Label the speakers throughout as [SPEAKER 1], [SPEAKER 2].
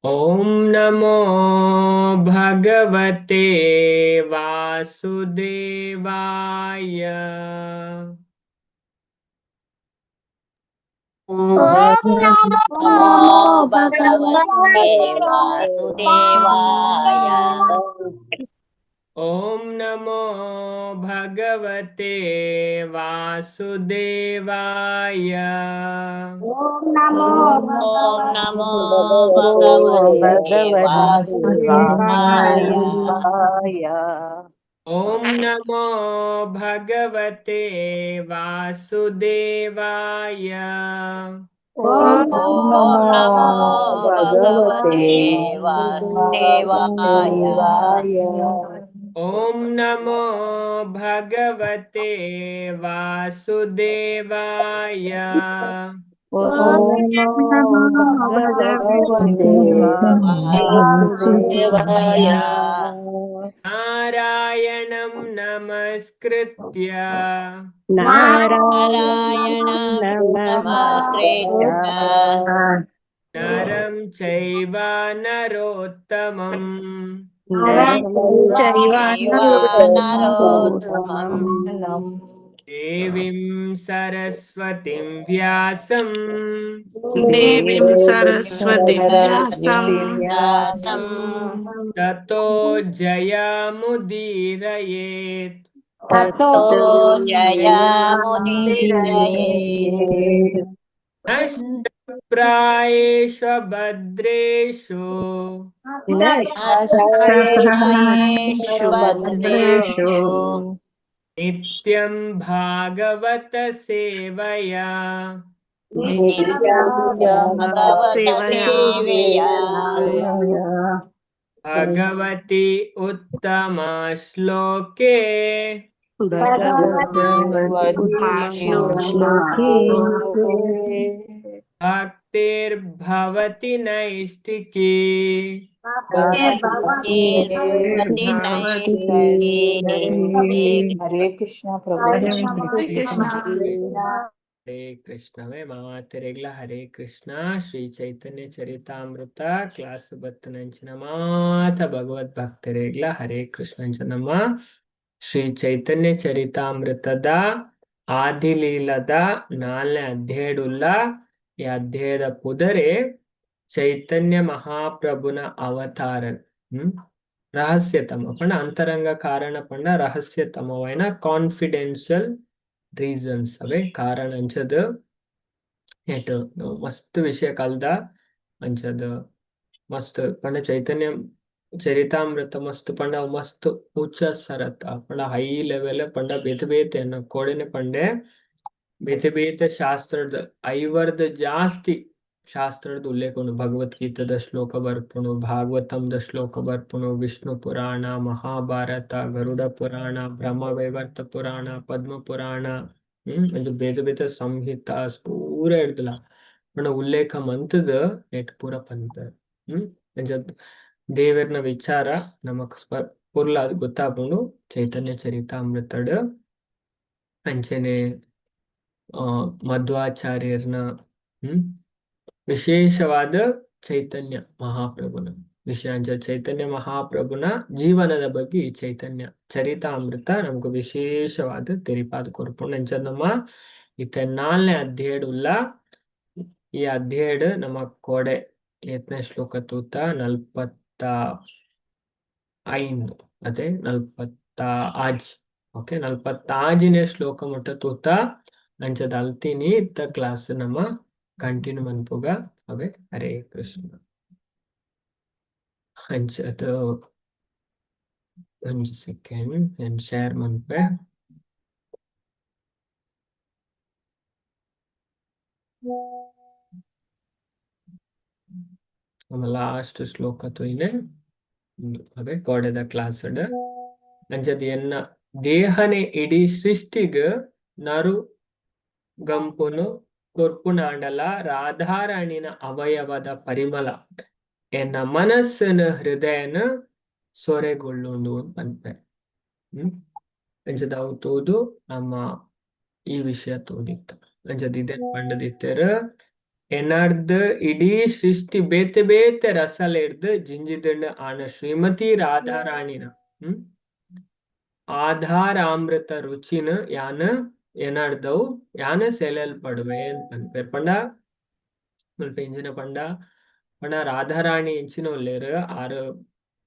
[SPEAKER 1] ಓಂ ನಮೋ ಭಗವತೆ ವಾಸುದೇವಾಯ.
[SPEAKER 2] ಓಂ
[SPEAKER 3] ನಮೋ ಭಗವತೆ ವಾಸುದೇವಾಯ.
[SPEAKER 1] ಓಂ ನಮೋ ಭಗವತೆ ವಾಸುದೇವಾಯ.
[SPEAKER 2] ಓಂ ನಮೋ
[SPEAKER 3] ಓಂ ನಮೋ ಭಗವತೆ ವಾಸುದೇವಾಯ.
[SPEAKER 1] ಓಂ ನಮೋ ಭಗವತೆ ವಾಸುದೇವಾಯ.
[SPEAKER 3] ಓಂ ನಮೋ ಭಗವತೆ ವಾಸುದೇವಾಯ.
[SPEAKER 1] ಓಂ ನಮೋ ಭಗವತೆ ವಾಸುದೇವಾಯ.
[SPEAKER 3] ಓಂ ನಮೋ ಭಗವತೆ ವಾಸುದೇವಾಯ.
[SPEAKER 1] ನಾರಾಯಣಂ ನಮಸ್ಕೃತ್ಯ
[SPEAKER 3] ನಾರಾಯಣಂ ನಮಸ್ಕೃತ್ಯ
[SPEAKER 1] ನರಂ ಚೈವ ನರೋತ್ತಮಂ
[SPEAKER 3] ಚೈವ ನರೋತ್ತಮಂ
[SPEAKER 1] ದೇವಿಂ ಸರಸ್ವತಿಂ ವ್ಯಾಸಂ
[SPEAKER 4] ದೇವಿಂ ಸರಸ್ವತಿಂ ವ್ಯಾಸಂ
[SPEAKER 3] ವ್ಯಾಸಂ
[SPEAKER 1] ತತೋ ಜಯಮುದೀರಯೇತ್.
[SPEAKER 3] ತತೋ ಜಯಮುದೀರಯೇತ್.
[SPEAKER 1] ನಷ್ಟಪ್ರಾಯೇಷು ಭದ್ರೇಷು
[SPEAKER 3] ನಷ್ಟಪ್ರಾಯೇಷು ಭದ್ರೇಷು
[SPEAKER 1] ನಿತ್ಯಂ ಭಾಗವತ ಸೇವಯಾ
[SPEAKER 3] ನಿತ್ಯಂ ಭಗವತ ಸೇವೆಯಾ
[SPEAKER 1] ಭಗವತಿ ಉತ್ತಮ ಶ್ಲೋಕೆ
[SPEAKER 4] ಶ್ಲೋಕೆ
[SPEAKER 1] ಭಕ್ತಿರ್ಭವತಿ ನೈಷ್ಟಿಕಿ.
[SPEAKER 3] ಭಕ್ತಿರ್ಭವತಿ ನೈಷ್ಟಿಕಿ.
[SPEAKER 5] ಹರೇ ಕೃಷ್ಣ ಪ್ರಭು.
[SPEAKER 4] ಹರೇ ಕೃಷ್ಣ.
[SPEAKER 1] ಹರೇ ಕೃಷ್ಣವೇ ಮಾತೆರೆಗ್ಲ ಹರೇ ಕೃಷ್ಣ. ಶ್ರೀ ಚೈತನ್ಯ ಚರಿತಾಮೃತ ಕ್ಲಾಸ್ ಬತ್ತನಂಚಿನ ಮಾತ ಭಗವದ್ ಭಕ್ತರೆಗ್ಲ ಹರೇ ಕೃಷ್ಣ. ನಮ್ಮ ಶ್ರೀ ಚೈತನ್ಯ ಚರಿತಾಮೃತದ ಆದಿಲೀಲದ ನಾಲ್ನೇ ಅಧ್ಯಾಯಡುಲ್ಲ. ಈ ಅಧ್ಯಾಯದ ಪುದರೆ ಚೈತನ್ಯ ಮಹಾಪ್ರಭುನ ಅವತಾರ ರಹಸ್ಯತಮ ಪಂಡ ಅಂತರಂಗ ಕಾರಣ ಪಂಡ ರಹಸ್ಯತಮವೈನ ಕಾನ್ಫಿಡೆನ್ಷಿಯಲ್ ರೀಸನ್ಸ್ ಅವೇ ಕಾರಣ ಅಂಚದ ಎಟ್ ಮಸ್ತ್ ವಿಷಯ ಕಲ್ದ ಅಂಚದ ಮಸ್ತ್ ಪಂಡ ಚೈತನ್ಯ ಚರಿತಾಮೃತ ಮಸ್ತ್ ಪಂಡ ಅವು ಮಸ್ತ್ ಉಚ್ಚ ಸರತ್ ಪಂಡ ಹೈ ಲೆವೆಲ್ ಪಂಡ ಬೇತೆ ಬೇತೆ ಕೋಡೆನೆ ಪಂಡೆ ಬೇತೆ ಬೇತೆ ಶಾಸ್ತ್ರದ ಐವರ್ದ ಜಾಸ್ತಿ ಶಾಸ್ತ್ರದ ಉಲ್ಲೇಖ ಉಂಡು. ಭಗವದ್ಗೀತದ ಶ್ಲೋಕ ಬರ್ಪುಣು, ಭಾಗವತಂದ ಶ್ಲೋಕ ಬರ್ಪುಣು, ವಿಷ್ಣು ಪುರಾಣ, ಮಹಾಭಾರತ, ಗರುಡ ಪುರಾಣ, ಬ್ರಹ್ಮವೈವರ್ತ ಪುರಾಣ, ಪದ್ಮ ಪುರಾಣ, ಅದು ಬೇತೆ ಬೇತೆ ಸಂಹಿತಾಸ್ ಪೂರ ಹಿಡ್ದಲ ಪಂಡ ಉಲ್ಲೇಖ ಮಂತದ ನೆಟ್ ಪೂರ ಪಂತ ಅಂಚ ದೇವೆರ್ನ ವಿಚಾರ ನಮಕ್ ಪೊರ್ಲ ಅದು ಗೊತ್ತಾಪುಂಡು ಚೈತನ್ಯ ಚರಿತಾಮೃತಡ್. ಅಂಚನೆ ಮಧ್ವಾಚಾರ್ಯರ್ನ ವಿಶೇಷವಾದ ಚೈತನ್ಯ ಮಹಾಪ್ರಭುನ ವಿಷಯ ಅಂಚ ಚೈತನ್ಯ ಮಹಾಪ್ರಭುನ ಜೀವನದ ಬಗ್ಗೆ ಈ ಚೈತನ್ಯ ಚರಿತಾಮೃತ ನಮ್ಗೆ ವಿಶೇಷವಾದ ತೆರಿಪಾದ ಕೊರ್ಪುಂಡು. ಅಂಚ ನಮ್ಮ ಇತ್ತೆ ನಾಲ್ನೇ ಅಧ್ಯಾಯಡುಲ್ಲ. ಈ ಅಧ್ಯಾಯಡ್ ನಮ್ಮ ಕೋಡೆ ಏತ್ನೇ ಶ್ಲೋಕ ತೂತ 45 ಅದೇ 46. ಓಕೆ, 46ನೇ ಶ್ಲೋಕ ಮುಟ್ಟ ತೂತ. ಅಂಚದ ಅಲ್ತೀನಿ ಇತ್ತ ಕ್ಲಾಸ್ ನಮ್ಮ ಕಂಟಿನ್ಯೂ ಮನ್ಪುಗ ಅವೇ. ಹರೇ ಕೃಷ್ಣ. ಅಂಚದ ಒಂಜಿ ಸೆಕೆಂಡ್ ನಾನು ಶೇರ್ ಮನ್ಪೆ. ನಮ್ಮ ಲಾಸ್ಟ್ ಶ್ಲೋಕ ತೂಯಿನೆ ಅವೇ ಕೋಡೆದ ಕ್ಲಾಸ್. ಅಂಚದ ಎನ್ನ ದೇಹನೆ ಇಡೀ ಸೃಷ್ಟಿಗ್ ನರು ಗಂಪುನು ಕೊರ್ಪುನಾಂಡಲ ರಾಧಾರಾಣಿನ ಅವಯವದ ಪರಿಮಳ ಎನ್ನ ಮನಸ್ಸಿನ ಹೃದಯನ ಸೊರೆಗೊಳ್ಳುಂಡು ಪನ್ಪೆ. ಅಂಚದ ಅವು ತೂದು ನಮ್ಮ ಈ ವಿಷಯ ತೂದಿತ್ತ. ಅಂಚದ ಇದೇನ್ ಪಂಡದಿತ್ತೆರ್. ಎನರ್ದ್ ಇಡೀ ಸೃಷ್ಟಿ ಬೇತೆ ಬೇತೆ ರಸಲೆರ್ದ್ ಜಿಂಜಿದಂಡ ಆನ ಶ್ರೀಮತಿ ರಾಧಾರಾಣಿನ ಆಧಾರಾಮೃತ ರುಚಿನ ಯಾನ್ ಎನರ್ದವು ಯಾನ್ ಸೆಲೆಲ್ಪಡುವೆ ಪನ್ಪೆರ್. ಪಂಡ ಮುಲ್ಪ ಇಂಚಿನ ಪಂಡ ಪಂಡ ರಾಧಾರಾಣಿ ಇಂಚಿನ ಉಲ್ಲೆರ್, ಆರ್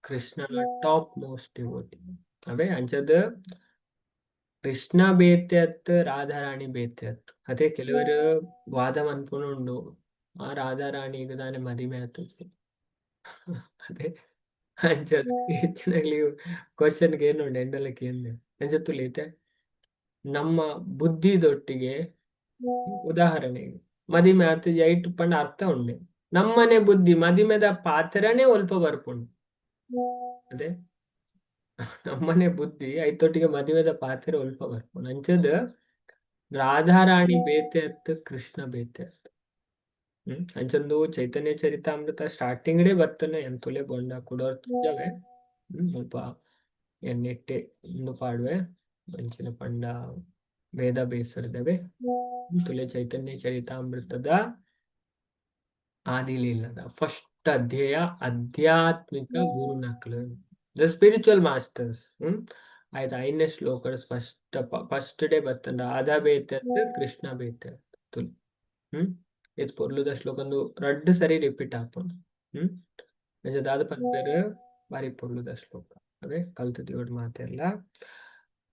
[SPEAKER 1] ಕೃಷ್ಣನ ಟಾಪ್ ಮೋಸ್ಟ್ ಡಿವೋಟಿ ಅವೇ. ಅಂಚದ್ ಕೃಷ್ಣ ಬೇತೆ ಅತ್, ರಾಧಾರಾಣಿ ಬೇತೆ ಅತ್. ಅದೇ ಕೆಲವರು ವಾದ ಮನ್ಪುನುಂಡು, ಆ ರಾಧಾರಾಣಿಗ್ ದಾನೆ ಮದಿಮೆ ಆತುಜಿ ಅದೇ. ಅಂಚದ್ ಹೆಚ್ಚಿನಗ್ಲಿ ಕ್ವಶನ್ ಕೇನುಂಡು, ಎಂಡಲ ಕೇಂದೆ. ಅಂಚ ತುಲೀತೆ ನಮ್ಮ ಬುದ್ಧಿದೊಟ್ಟಿಗೆ ಉದಾಹರಣೆಗೆ ಮದಿಮೆ ಆತುಜಿ ಐಟ್ ಪಂಡ ಅರ್ಥ ಉಂಡೆ. ನಮ್ಮನೆ ಬುದ್ಧಿ ಮದಿಮೆದ ಪಾತ್ರನೇ ಒಲ್ಪ ಬರ್ಪುಂಡು. ಅದೇ ನಮ್ಮನೆ ಬುದ್ಧಿ ಐತೊಟ್ಟಿಗೆ ಮದುವೆದ ಪಾತ್ರ ಒಲ್ಪ ಬರ್ಪುಂಡು. ಅಂಚದ್ ರಾಧಾರಾಣಿ ಬೇತೆ ಅತ್, ಕೃಷ್ಣ ಬೇತೆ ಅತ್. ಅಂಚಂದು ಚೈತನ್ಯ ಚರಿತಾಮೃತ ಸ್ಟಾರ್ಟಿಂಗ್ ಡೇ ಬತ್ತನೆ ಎಂತುಲೆ ಬೊಂಡ ಕುಡೋರ್ ತುಜವೆ. ಮುಲ್ಪ ಎನ್ನೆಟ್ಟೆ ಇಂದು ಪಾಡುವೆ ಅಂಚಿನ ಪಂಡ ವೇದ ಬೇಸರದವೆ ತುಲೆ. ಚೈತನ್ಯ ಚರಿತಾಮೃತದ ಆದಿಲೀಲದ ಫಸ್ಟ್ ಅಧ್ಯಾಯ ಆಧ್ಯಾತ್ಮಿಕ ಗುರುನಕ್ಲು, the spiritual masters. ಆಯ್ತು, ಐದನೇ ಶ್ಲೋಕ ಸ್ಪಷ್ಟ ಫಸ್ಟ್ ಡೇ ಬತ್ತಂಡ ರಾಧಾ ಬೇತೆ ಅತ್, ಕೃಷ್ಣ ಬೇತೆ ತುಲ್. ಇದು ಪೊರ್ಲುದ ಶ್ಲೋಕ ಒಂದು ರಡ್ಡ್ ಸರಿ ರಿಪೀಟ್ ಆಪುಂಡು. ಅಂಚ ದಾದ ಪನ್ಪೆರ್, ಬಾರಿ ಪೊರ್ಲುದ ಶ್ಲೋಕ ಅವೇ ಕಲ್ತು ದಿವಡ್ ಮಾತೆಲ್ಲ.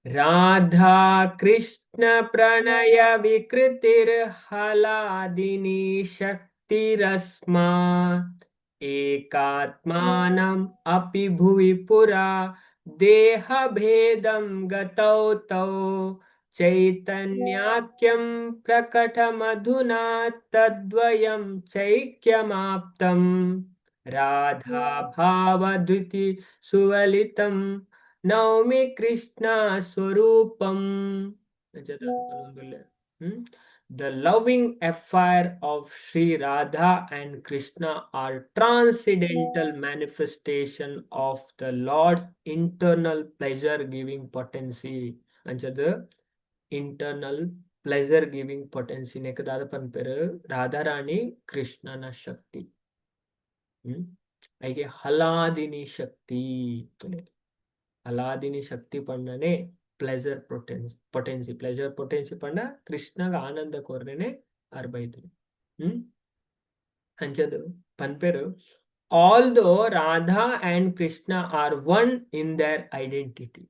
[SPEAKER 1] ರಾಧಾ ಕೃಷ್ಣ ಪ್ರಣಯ ವಿಕೃತಿರ್ ಹಲಾದಿನಿ ಶಕ್ತಿರಸ್ಮಾ ಏಕಾತ್ಮಾನಂ ಅಪಿ ಭುವಿ ಪುರಾ ದೇಹಭೇದಂ ಗತೌ ತೌ ಚೈತನ್ಯಾಖ್ಯಂ ಪ್ರಕಟಮಧುನಾ ತದ್ವಯಂ ಚೈಕ್ಯಮಾಪ್ತಂ ರಾಧಾ ಭಾವದ್ಯುತಿ ಸುವಲಿತಂ ನೌಮಿ ಕೃಷ್ಣ ಸ್ವರೂಪಂ. The loving affair of Sri Radha and Krishna are transcendental manifestation of the Lord's internal pleasure giving potency. ಅಂಚದ internal pleasure giving potency ನೆಕ್ ದಾದ ಪನ್ಪೆರ್? ರಾಧಾರಾಣಿ ಕೃಷ್ಣನ ಶಕ್ತಿ. ಐಗೆ ಹಲಾದಿನಿ ಶಕ್ತಿ ತುಲೆ. ಹಲಾದಿನಿ ಶಕ್ತಿ ಪಂಡನೆ pleasure potency. Pleasure potency ಪಂಡ ಕೃಷ್ಣಗ ಆನಂದ ಕೊರ್ನೆನೆ ಆರ್ ಬೈದ್ರು. ಅಂಚದು ಪನ್ಪೆರು, although Radha and Krishna are one in their identity,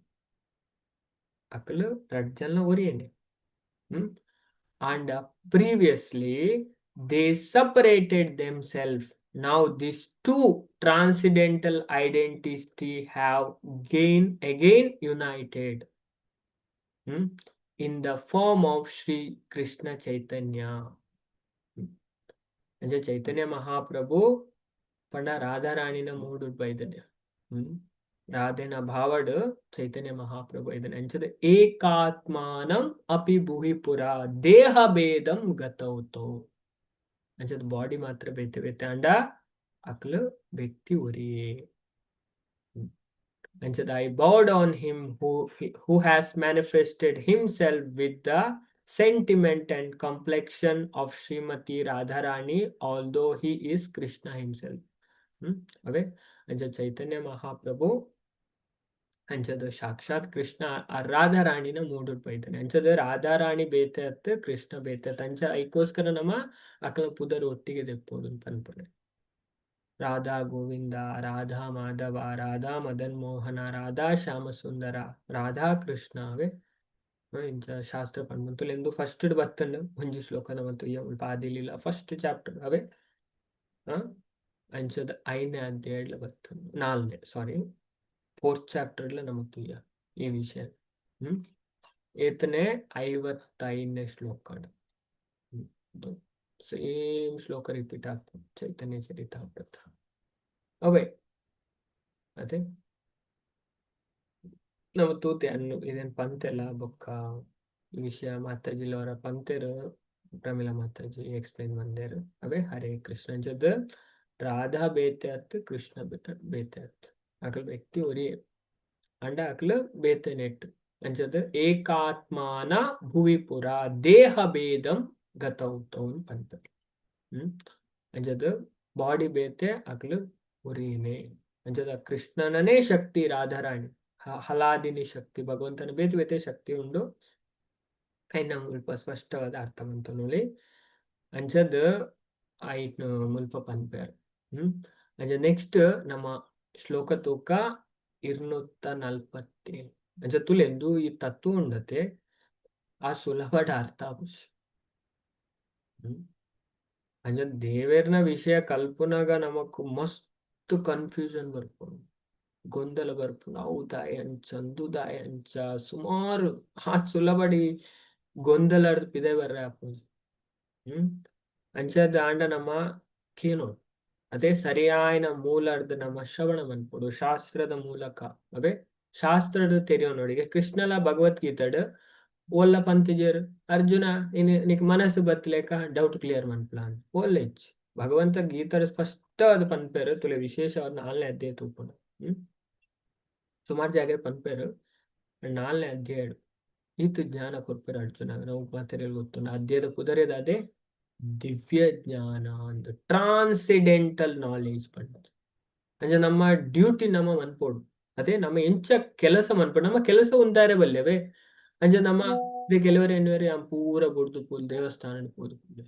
[SPEAKER 1] ಅಕಲು ರಡ್ಡ್ ಜನ ಒರಿಯನೆ. And previously they separated themselves. Now these two transcendental identity have gain again united in the form of Sri Krishna Chaitanya. ಅಂಚ ಚೈತನ್ಯ ಮಹಾಪ್ರಭು ಪಂಡ ರಾಧಾರಾಣಿನ ಮೂಡು ಬೈದನೆ. ರಾಧೆನ ಭಾವಡ್ ಚೈತನ್ಯ ಮಹಾಪ್ರಭು ಇದನೆ. ಅಂಚದ ಏಕಾತ್ಮಾನಂ ಅಪಿ ಭುವಿ ಪುರ ದೇಹ ಭೇದಂ ಗತೌತೋ. ಅಂಚದ ಬಾಡಿ ಮಾತ್ರ ಬೇತೆ ಬೇತೆ ಅಂಡ ಅಕ್ಲು ವ್ಯಕ್ತಿ ಒರಿಯೇ. ಅಂಚದ I bowed on him who has manifested himself with the sentiment and complexion of Srimati Radharani, although he is Krishna himself. ಅವೇ ಅಂಚ ಚೈತನ್ಯ ಮಹಾಪ್ರಭು ಅಂಚದ ಸಾಕ್ಷಾತ್ ಕೃಷ್ಣ ಆ ರಾಧಾರಾಣಿನ ಮೂಡುಡ್ ಬೈದಾನೆ. ಅಂಚದ ರಾಧಾರಾಣಿ ಬೇತೆ ಅತ್, ಕೃಷ್ಣ ಬೇತೆ ಅತ್. ಅಂಚ ಐಕೋಸ್ಕರ ನಮ್ಮ ಅಕಲ ಪುದರ್ ಒಟ್ಟಿಗೆ ದೆಪ್ಪೊಡು ಪನ್ಪುನೆ. ರಾಧಾ ಗೋವಿಂದ, ರಾಧಾ ಮಾಧವ, ರಾಧಾ ಮದನ್ ಮೋಹನ, ರಾಧಾ ಶ್ಯಾಮ ಸುಂದರ, ರಾಧಾ ಕೃಷ್ಣ ಅವೇ. ಇಂಚ ಶಾಸ್ತ್ರ ಪನ್ಪುಂಡು. ಎಂದು ಫಸ್ಟ್ ಬತ್ತಂಡು ಒಂಜಿ ಶ್ಲೋಕ ನಮತು ಮುಲ್ಪ ಆದಿಲಿಲ್ಲ ಫಸ್ಟ್ ಚಾಪ್ಟರ್ ಅವೇ. ಅಂಚದ ಐದನೇ ಅಧ್ಯಾಯ ಬತ್ತಂಡು, ನಾಲ್ನೇ, ಸಾರಿ, ಫೋರ್ತ್ ಚಾಪ್ಟರ್ ನಮಕ್ ತುಯ್ಯ ಈ ವಿಷಯ. ಏತನೇ 55ನೇ ಶ್ಲೋಕ ಸೇಮ್ ಶ್ಲೋಕ ರಿಪೀಟ್ ಆಗ್ತದೆ ಚೈತನ್ಯ ಚರಿತಾಮೃತ ಅವೇ. ಅದೇ ನಮ್ಮ ತೂತೆ ಅನ್ನು ಇದೇನ್ ಪಂತೆಲ್ಲ ಬೊಕ್ಕ ಈ ವಿಷಯ ಮಾತಾಜಿಲವರ ಪಂತೆರು, ಪ್ರಮಿಳಾ ಮಾತಾಜಿ ಎಕ್ಸ್ಪ್ಲೈನ್ ಬಂದೇರು ಅವೇ. ಹರೇ ಕೃಷ್ಣ. ಜದ ರಾಧಾ ಬೇತೆ ಅತ್, ಕೃಷ್ಣ ಬೇತೆ ಅತ್. ಅಕಲ್ ವ್ಯಕ್ತಿ ಒರಿಯೇ ಅಂಡ ಅಕ್ಲು ಬೇತೆ ನೆಟ್. ಅಂಚದ ಏಕಾತ್ಮಾನ ಭುವಿಪುರ ದೇಹ ಭೇದಂ ಗತೌತೌನ್ ಪಂತ. ಹ್ಮ್ ಅಂಚದ ಬಾಡಿ ಬೇತೆ ಅಕ್ಲು ಒರಿನೆ. ಅಂಚದ ಕೃಷ್ಣನನೇ ಶಕ್ತಿ ರಾಧಾರಾಣಿ, ಹಲಾದಿನಿ ಶಕ್ತಿ, ಭಗವಂತನ ಬೇತೆ ಬೇತೆ ಶಕ್ತಿ ಉಂಡು. ಐನ ಮುಲ್ಪ ಸ್ಪಷ್ಟವಾದ ಅರ್ಥ ಮಂತೊನೊಲಿ. ಅಂಚದ್ ಐಟ್ ಮುಲ್ಪ ಪನ್ಪೆರ್. ಅಂಚ ನೆಕ್ಸ್ಟ್ ನಮ್ಮ ಶ್ಲೋಕ ತೂಕ 247. ಅಂಚ ತುಲೆಂದು ಈ ತತ್ವ ಉಂಡತೆ ಆ ಸುಲಭದ ಅರ್ಥ ಆಪುಜಿ. ಅಂಚ ದೇವೆರ್ನ ವಿಷಯ ಕಲ್ಪುನಗ ನಮಕ್ ಮಸ್ತ್ ಕನ್ಫ್ಯೂಷನ್ ಬರ್ಪುಂಡು, ಗೊಂದಲ ಬರ್ಪುಂಡು. ಅವು ದಾಯೆ ಅಂಚ, ಅಂದು ದಾಯೆ ಅಂಚ, ಸುಮಾರು ಆ ಸುಲಭಡಿ ಗೊಂದಲರ್ದ್ ಪಿದೈ ಬರ್ರೆ ಆಪುಜಿ. ಅಂಚಾದ್ ಆಂಡ ನಮ್ಮ ಕೇನೋಡು ಅದೇ ಸರಿಯಾಯಿನ ಮೂಲರ್ದ್ ನಮ್ಮ ಶ್ರವಣ ಮನ್ಪೊಡು ಶಾಸ್ತ್ರದ ಮೂಲಕ. ಅವೇ ಶಾಸ್ತ್ರದ ತೆರಿಯೊನೊಡಿಗೆ ಕೃಷ್ಣಲ ಭಗವದ್ಗೀತೆಡ್ ಓಲ್ಲ ಪಂತಿಜೆರ್ ಅರ್ಜುನ ನಿಕ್ ಮನಸ್ಸು ಬತ್ಲೆಕ ಡೌಟ್ ಕ್ಲಿಯರ್ ಮನ್ಪುಲ ಓಲ್ಲ ಇಜ್ಜಿ. ಭಗವಂತ ಗೀತೆಡ್ ಸ್ಪಷ್ಟವಾದ್ ಪನ್ಪೆರ್. ತುಲೆ ವಿಶೇಷವಾದ ನಾಲ್ನೇ ಅಧ್ಯಾಯ ತೂಪುಂಡು. ಸುಮಾರು ಜಾಗೆ ಪನ್ಪೆರ್. ನಾಲ್ನೇ ಅಧ್ಯಾಯ ಈತ್ ಜ್ಞಾನ ಕೊರ್ಪೆರ್ ಅರ್ಜುನ. ನಾವು ಮಾತೆರೆಗ್ ಗೊತ್ತುಂಡು. ಅಧ್ಯಾಯದ ಪುದರೇದ ಅದೇ ದಿವ್ಯ ಜ್ಞಾನ ಅಂದ್, ಟ್ರಾನ್ಸಿಡೆಂಟಲ್ ನಾಲೆಜ್ ಪಂಡ. ಅಂಚ ನಮ್ಮ ಡ್ಯೂಟಿ ನಮ್ಮ ಮನ್ಪೊಡು. ಅದೇ ನಮ್ಮ ಎಂಚ ಕೆಲಸ ಮನ್ಪೊಡು, ನಮ್ಮ ಕೆಲಸ ಉಂದಾರೆ ಬಲ್ಯವೇ. ಅಂಚ ನಮ್ಮ ಕೆಲವರು ಎನ್ನುವೆರ್ ಯಾನ್ ಪೂರ ಬುಡ್ದು ಪೋದು ದೇವಸ್ಥಾನ ಪೋದು ಕುಲ್ಲೆ.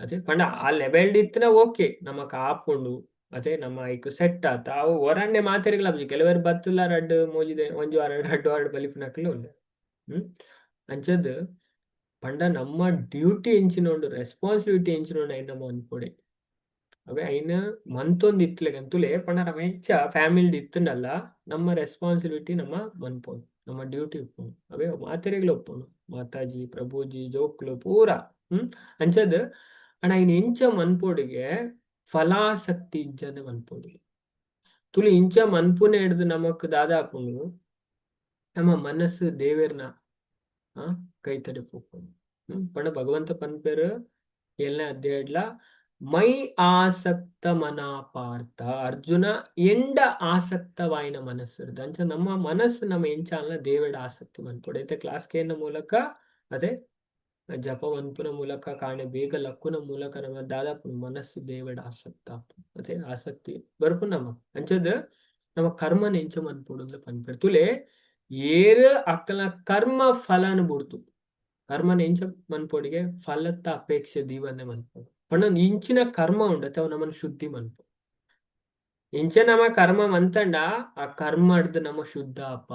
[SPEAKER 1] ಅದೇ ಪಂಡ ಆ ಲೆವೆಲ್ ಇತ್ತಿನ ಓಕೆ, ನಮಕ್ ಆಪುಂಡು. ಅದೇ ನಮ್ಮ ಐಕ್ ಸೆಟ್ ಆತ. ಅವು ಒರಣ್ಣೆ ಮಾತೆರೆಗ್ಲಾ ಆಪುಜಿ. ಕೆಲವೆರ್ ಬತ್ತುಲ ರಡ್ಡ್ ಮೂಜಿ ಒಂಜಿ ವಾರ ರಡ್ಡ್ ವಾರ ಬಲಿಪುನಕ್ಲು ಉಲ್ಲೆರ್. ಅಂಚದ್ ಪಂಡ ನಮ್ಮ ಡ್ಯೂಟಿ ಎಂಚಿನ ಉಂಡು, ರೆಸ್ಪಾನ್ಸಿಬಿಲಿಟಿ ಎಂಚಿನ ಉಂಡು ಐನ್ ನಮ ಮನ್ಪೊಡೆ. ಅವೇ ಐನ್ ಮಂತೊಂದು ಇತ್ಲೆಕ ತುಲೆ ಪಂಡ ನಮ್ಮ ಎಂಚ ಫ್ಯಾಮಿಲಿ ಇತ್ತುಂಡಲ್ಲ ನಮ್ಮ ರೆಸ್ಪಾನ್ಸಿಬಿಲಿಟಿ ನಮ್ಮ ಮನ್ಪೊಡು, ನಮ್ಮ ಡ್ಯೂಟಿ ಉಪ್ಪುಂಡು. ಅವೇ ಮಾತೆರೆಗ್ಲ ಉಪ್ಪುಂಡು, ಮಾತಾಜಿ ಪ್ರಭುಜಿ ಜೋಕ್ಲು ಪೂರ. ಅಂಚದ್ ಅಣ್ಣ ಐನ್ ಎಂಚ ಮನ್ಪೊಡಿಗೆ ಫಲಾಸಕ್ತಿ ಇಜ್ಜಂದೆ ಮನ್ಪೊಡು. ತುಲಿ ಇಂಚ ಮನ್ಪುನೆ ಹಿಡ್ದು ನಮಕ್ ದಾದ ಆಪುಂಡು, ನಮ್ಮ ಮನಸ್ಸು ದೇವೆರ್ನ ಕೈ ತಡೆ ಪೋಪುಂಡು. ಪಂಡ ಭಗವಂತ ಪನ್ಪೆರ್ ಏಳನೇ ಅಧ್ಯಾಯಡ್ಲ ಮೈ ಆಸಕ್ತ ಮನ ಪಾರ್ಥ ಅರ್ಜುನ ಎಂಡ ಆಸಕ್ತವಾಯಿನ ಮನಸ್ಸು. ಅಂಚ ನಮ್ಮ ಮನಸ್ಸು ನಮ್ಮ ಎಂಚ ಅಲ್ಲ ದೇವೆಡ ಆಸಕ್ತಿ ಮನ್ಪೊಡು. ಐತೆ ಕ್ಲಾಸ್ ಕೇನ ಮೂಲಕ, ಅದೇ ಜಪ ಮನ್ಪುನ ಮೂಲಕ, ಕಾಣೆ ಬೇಗ ಲಕ್ಕುನ ಮೂಲಕ ನಮ್ಮ ದಾದಾಪುಂಡು ಮನಸ್ಸು ದೇವೆಡ ಆಸಕ್ತ. ಅದೇ ಆಸಕ್ತಿ ಬರ್ಪು ನಮ್ಮ. ಅಂಚದ ನಮ್ಮ ಕರ್ಮನ ಎಂಚ ಮನ್ಪೊಡು ಅಂತ ಪನ್ಪೆರ್. ತುಲೆ ಏರ್ ಅಕ್ಕಲ ಕರ್ಮ ಫಲನ ಬುಡ್ತು ಕರ್ಮನ ಎಂಚ ಮನ್ಪೊಡಿಗೆ ಫಲತ್ತ ಅಪೇಕ್ಷೆ ದೀವನ್ನೇ ಮನ್ಪೊಡು. ಪಂಡ ಇಂಚಿನ ಕರ್ಮ ಉಂಡತೆ ಅವು ನಮ್ಮನ್ ಶುದ್ಧಿ ಮನ್ಪು. ಇಂಚ ನಮ್ಮ ಕರ್ಮ ಮಂತಂಡ ಆ ಕರ್ಮ ಅಡ್ದು ನಮ್ಮ ಶುದ್ಧ ಅಪ್ಪ.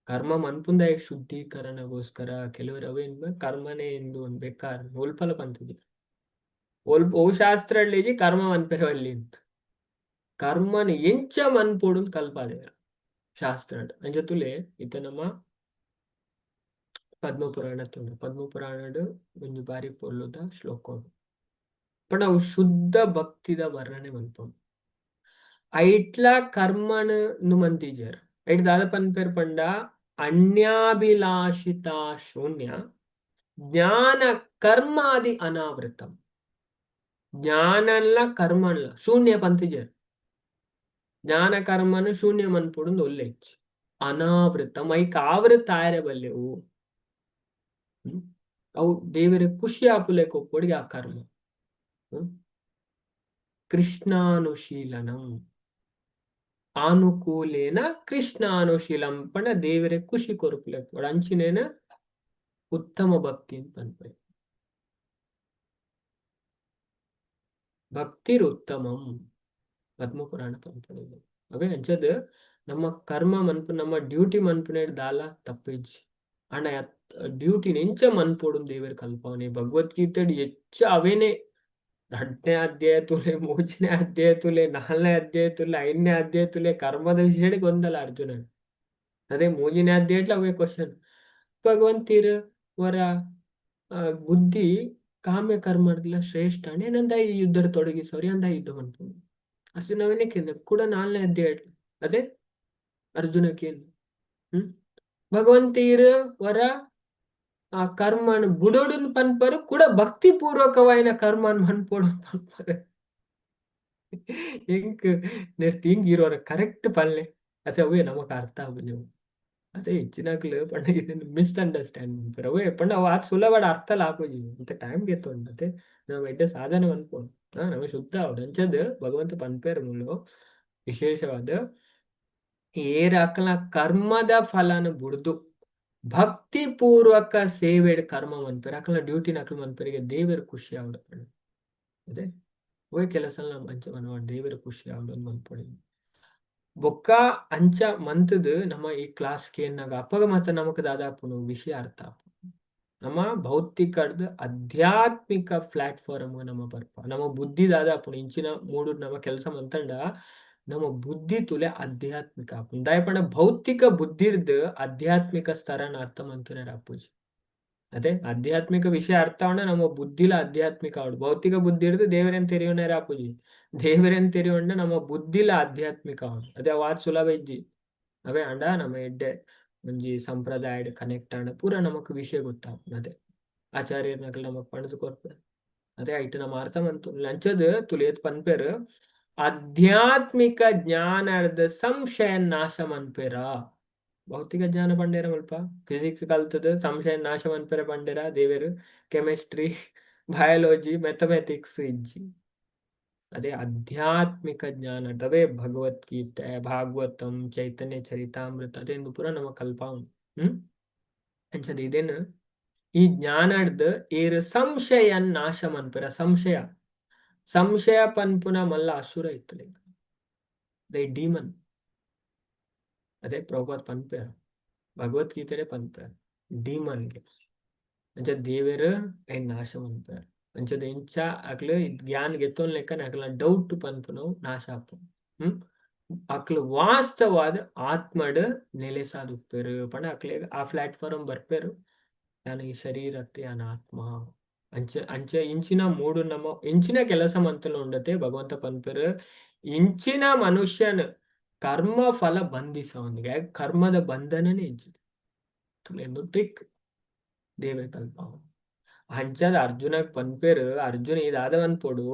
[SPEAKER 1] ಕರ್ಮ ಮನ್ಪುಂದ ಶುದ್ಧೀಕರಣಗೋಸ್ಕರ. ಕೆಲವರು ಅವೇನ್ ಕರ್ಮನೇ ಎಂದು ಒಂದ್ ಬೇಕಾರ್ ಒಲ್ಪಲ ಪಂತಿಜಿ ಒಲ್ಪ ಅವು ಶಾಸ್ತ್ರ ಕರ್ಮ ಮನ್ಪೆರೆ ಅಲ್ಲಿ ಅಂತ ಕರ್ಮನ ಎಂಚ ಮನ್ಪೊಡು ಕಲ್ಪಾದೇರು ಶಾಸ್ತ್ರ. ಅಂಚ ತುಲೆ ಇತ್ತೆ ನಮ್ಮ ಪದ್ಮಪುರಾಣ ತುಂಡು, ಪದ್ಮಪುರಾಣಡ್ ಒಂಜಿ ಬಾರಿ ಪೊರ್ಲುದ ಶ್ಲೋಕ. ಪಂಡ ಅವು ಶುದ್ಧ ಭಕ್ತಿದ ವರ್ಣನೆ ಮನ್ಪುಂಡು. ಐಟ್ಲ ಕರ್ಮನ್ ಮಂತಿಜೆರ್. ಐಟ್ ದಾದ ಪನ್ಪೆರ್ ಪಂಡ ಅನ್ಯಾಭಿಲಾಷಿತ ಶೂನ್ಯ ಜ್ಞಾನ ಕರ್ಮಾದಿ ಅನಾವೃತಂ. ಜ್ಞಾನನ್ಲ ಕರ್ಮನ್ಲ ಶೂನ್ಯ ಪಂತಿಜೆರ್. ಜ್ಞಾನ ಕರ್ಮನ್ ಶೂನ್ಯ ಮನ್ಪೊಡು ಒಲ್ಲೆಚ್ ಅನಾವೃತಂ ಐಕ್ ಆವೃತ ಆಯರೆ ಬಲ್ಲೆವು. ಅವು ದೇವರ ಖುಷಿ ಆಪುಲೆಕ ಒಪ್ಪೊಡಿಗೆ ಆ ಕರ್ಮ. ಕೃಷ್ಣಾನುಶೀಲನಂ ಆನುಕೂಲೇನ ಕೃಷ್ಣಾನುಶೀಲಂ ಪಂಡ ದೇವರ ಖುಷಿ ಕೊರ್ಪುಲೆಕ ಅಂಚಿನೇನ ಉತ್ತಮ ಭಕ್ತಿ ಅಂತ ಪನ್ಪೆ. ಭಕ್ತಿರುತ್ತಮಂ ಪದ್ಮಪುರಾಣ ಪನ್ಪುಂಡು. ಅವೇ ಅಂಚದ್ ನಮ್ಮ ಕರ್ಮ ಮನ್ಪು ನಮ್ಮ ಡ್ಯೂಟಿ ಮನ್ಪುನೇಡ್ ದಾಲ ತಪ್ಪಿಜ್ಜಿ. ಆಂಡ ಡ್ಯೂಟಿನ ಎಂಚ ಮನ್ಪೊಡು ದೇವೆರ್ ಕಲ್ಪಾವನೆ ಭಗವದ್ಗೀತೆಡ್ ಹೆಚ್ಚ ಅವೇನೆ. ರಡ್ಡನೇ ಅಧ್ಯಾಯ ತುಲೆ, ಮೂಜನೇ ಅಧ್ಯಾಯ ತುಲೆ, ನಾಲ್ನೇ ಅಧ್ಯಾಯ ತುಲೆ, ಐದನೇ ಅಧ್ಯಾಯ ತುಲೆ, ಕರ್ಮದ ವಿಷಯಡ್ ಗೊಂದಲ ಅರ್ಜುನ. ಅದೇ ಮೂಜನೇ ಅಧ್ಯಾಯಟ್ಲ ಅವೇ ಕ್ವಶನ್. ಭಗವಂತೀರ್ ವರ ಬುದ್ಧಿ ಕಾಮ್ಯ ಕರ್ಮಡ್ಲ ಶ್ರೇಷ್ಠ ಏನಂದ ಈ ಯುದ್ಧದ ತೊಡಗಿಸೋರಿ ಅಂದ ಯುದ್ಧ ಮನ್ಪುಂಡು. ಅರ್ಜುನ ಅವನೇ ಕೇಂದ್ರ ಕೂಡ ನಾಲ್ನೇ ಅಧ್ಯಾಯ. ಅದೇ ಅರ್ಜುನ ಕೇಂದ್ರ ಭಗವಂತೀರ್ ವರ ಆ ಕರ್ಮನ್ ಬುಡೋಡುನ್ ಪನ್ಪರು ಕೂಡ ಭಕ್ತಿ ಪೂರ್ವಕವಾಯಿನ ಕರ್ಮನ್ ಮನ್ಪೊಡು ಪನ್ಪರು. ಎಂಕ್ ನೆರ್ತಿ ಇಂಗ್ ಇರೋರ ಕರೆಕ್ಟ್ ಪಲ್ಲೆ ಅದೇ ಅವೇ ನಮಕ್ ಅರ್ಥ ಆಪುಜಿ. ಅದೇ ಹೆಚ್ಚಿನಕ್ಲು ಪಂಡ ಇದನ್ನ ಮಿಸ್ ಅಂಡರ್ಸ್ಟ್ಯಾಂಡ್ ಮನ್ಪೆರ್. ಅವೇ ಪಂಡ ಅವು ಆತ್ ಸುಲಭಡ್ ಅರ್ಥಲ ಆಪುಜಿ, ಇಂತ ಟೈಮ್ ಗೆತ್ತೊಂಡತೆ. ನಮ್ಮ ಎಡ್ಡೆ ಸಾಧನೆ ಮನ್ಪೊಡು. ನಮ ಶುದ್ಧ ಆವೊಡು. ಅಂಚದ್ ಭಗವಂತ ಪನ್ಪೆರ್ ಮೂಲು ವಿಶೇಷವಾದ್ ಏರ್ ಅಕಲ್ನ ಕರ್ಮದ ಫಲನ ಬುಡ್ದು ಭಕ್ತಿ ಪೂರ್ವಕ ಸೇವೆಡ್ ಕರ್ಮ ಮನ್ಪೆರ್, ಅಕಲ್ನ ಡ್ಯೂಟಿನ ಅಕಲ್ ಮನ್ಪೆರಿಗೆ ದೇವೆರ್ ಖುಷಿ ಆವೊಡು. ಅದೇ ಒಯ್ ಕೆಲಸ ಅಂಚ ಮನ್ಪೊಡು, ದೇವೆರ್ ಖುಷಿ ಆವೊಡು ಮನ್ಪೊಡು. ಬೊಕ್ಕ ಅಂಚ ಮಂತುದು ನಮ್ಮ ಈ ಕ್ಲಾಸ್ ಕೇನ್ನಾಗ ಅಪಗ ಮಾತ್ರ ನಮಕ್ ದಾದಾಪುಂಡು ವಿಷಯ ಅರ್ಥ ಆಪುಂಡು. ನಮ್ಮ ಭೌತಿಕಡ್ದ್ ಆಧ್ಯಾತ್ಮಿಕ ಪ್ಲಾಟ್ಫಾರ್ಮ್ ನಮ್ಮ ಬರ್ಪ ನಮ್ಮ ಬುದ್ಧಿ ದಾದಾಪುಂಡು ಇಂಚಿನ ಮೂಡು ನಮ್ಮ ಕೆಲಸ ಮಂತಂಡ ನಮ್ಮ ಬುದ್ಧಿ ತುಲೆ ಆಧ್ಯಾತ್ಮಿಕ ಆಪುಂಡು. ದಾಯೆ ಪಂಡ ಭೌತಿಕ ಬುದ್ಧಿರ್ದ್ ಆಧ್ಯಾತ್ಮಿಕ ಸ್ತರನ ಅರ್ಥ ಮಂತುನೇರ ಆಪುಜಿ. ಅದೇ ಆಧ್ಯಾತ್ಮಿಕ ವಿಷಯ ಅರ್ಥ ಆವಣ ನಮ್ಮ ಬುದ್ಧಿಲ ಆಧ್ಯಾತ್ಮಿಕ ಆವಡು. ಭೌತಿಕ ಬುದ್ಧಿರ್ದ್ ದೇವರೆನ್ ತೆರಿಯುನೇರ ಆಪುಜಿ. ದೇವರೆನ್ ತೆರಿಯೊಂಡ ನಮ್ಮ ಬುದ್ಧಿಲ ಆಧ್ಯಾತ್ಮಿಕ ಆವಡು. ಅದೇ ಅವಾತ್ ಸುಲಭ ಇಜ್ಜಿ. ಅವೇ ಅಂಡ ನಮ್ಮ ಎಡ್ಡೆ ಒಂಜಿ ಸಂಪ್ರದಾಯಡ್ ಕನೆಕ್ಟ್ ಆಂಡ ಪೂರ ನಮಕ್ ವಿಷಯ ಗೊತ್ತಾಪುಂಡು. ಅದೇ ಆಚಾರ್ಯರ್ನಕಲ್ ನಮಕ್ ಪಂಡ್ದ್ ಕೊರ್ಪೆರ್. ಅದೇ ಐಟ್ ನಮ ಅರ್ಥ ಮಂತು ಅಂಚದ್ ತುಲಿಯತ್ ಪನ್ಪೆರ್ ಆಧ್ಯಾತ್ಮಿಕ ಜ್ಞಾನರ್ದ್ ಸಂಶಯ ನಾಶ ಮನ್ಪೆರಾ. ಭೌತಿಕ ಜ್ಞಾನ ಪಂಡೇರ ಮುಲ್ಪ ಫಿಸಿಕ್ಸ್ ಕಲ್ತದ್ ಸಂಶಯ ನಾಶ ಮನ್ಪೆರೆ ಪಂಡೇರ ದೇವೆರ್? ಕೆಮಿಸ್ಟ್ರಿ, ಬಯಾಲಜಿ, ಮ್ಯಾಥಮೆಟಿಕ್ಸ್ ಇಜ್ಜಿ. ಅದೇ ಆಧ್ಯಾತ್ಮಿಕ ಜ್ಞಾನ ಅವೇ ಭಗವದ್ಗೀತೆ, ಭಾಗವತಂ, ಚೈತನ್ಯ ಚರಿತಾಮೃತ ಅದೇ ಪೂರ ನಮ ಕಲ್ಪಾವುಂಡು. ಅಂಚದ ಇದೇನು ಈ ಜ್ಞಾನಡ್ದ್ ಏರ್ ಸಂಶಯ ನಾಶ ಮನ್ಪೆರ. ಸಂಶಯ ಸಂಶಯ ಪನ್ಪುನ ಮಲ್ಲ ಅಸುರ ಇತ್ತಲೆ, ದೇ ಡೀಮನ್. ಅದೇ ಪ್ರಭುಪಾದ್ ಪನ್ಪೆರ್ ಭಗವದ್ಗೀತೆಡೆ ಪನ್ಪೆರ್ ಡೀಮನ್ಗೆ. ಅಂಚ ದೇವೆರ್ ಐನ್ ನಾಶ ಮನ್ಪೆರ್. ಅಂಚದ ಇಂಚ ಅಕ್ಲು ಜ್ಞಾನ ಗೆತ್ತೊನ್ ಲೆಕ್ಕನೆ ಅಕ್ಲ್ನ ಡೌಟ್ ಪನ್ಪುನವು ನಾಶ ಆಪುಂಡು. ಅಕ್ಲು ವಾಸ್ತವಾದ ಆತ್ಮಡ್ ನೆಲೆಸಾದ್ ಉಪ್ಪೆರ್ ಪಂಡ ಅಕ್ಲೆಗ್ ಆ ಪ್ಲಾಟ್ಫಾರ್ಮ್ ಬರ್ಪೆರ್. ಯಾನ್ ಈ ಶರೀರತ್ತೆ ಯಾನ್ ಆತ್ಮ ಅಂಚ ಅಂಚ ಇಂಚಿನ ಮೂಡು ನಮ್ಮ ಇಂಚಿನ ಕೆಲಸ ಮಂತುಲ ಉಂಡತೆ ಭಗವಂತ ಪನ್ಪೆರ್ ಇಂಚಿನ ಮನುಷ್ಯನ ಕರ್ಮ ಫಲ ಬಂಧಿಸವನಿಗೆ ಕರ್ಮದ ಬಂಧನನೇ ಇಜ್ಜಿ. ತುಲೆಂದು ಟ್ರಿಕ್ ದೇವರ ಕಲ್ಪಾವ. ಅಂಚದ ಅರ್ಜುನಗ್ ಪನ್ಪೆರ್ ಅರ್ಜುನ ಇದಾದ ಪನ್ಪೊಡು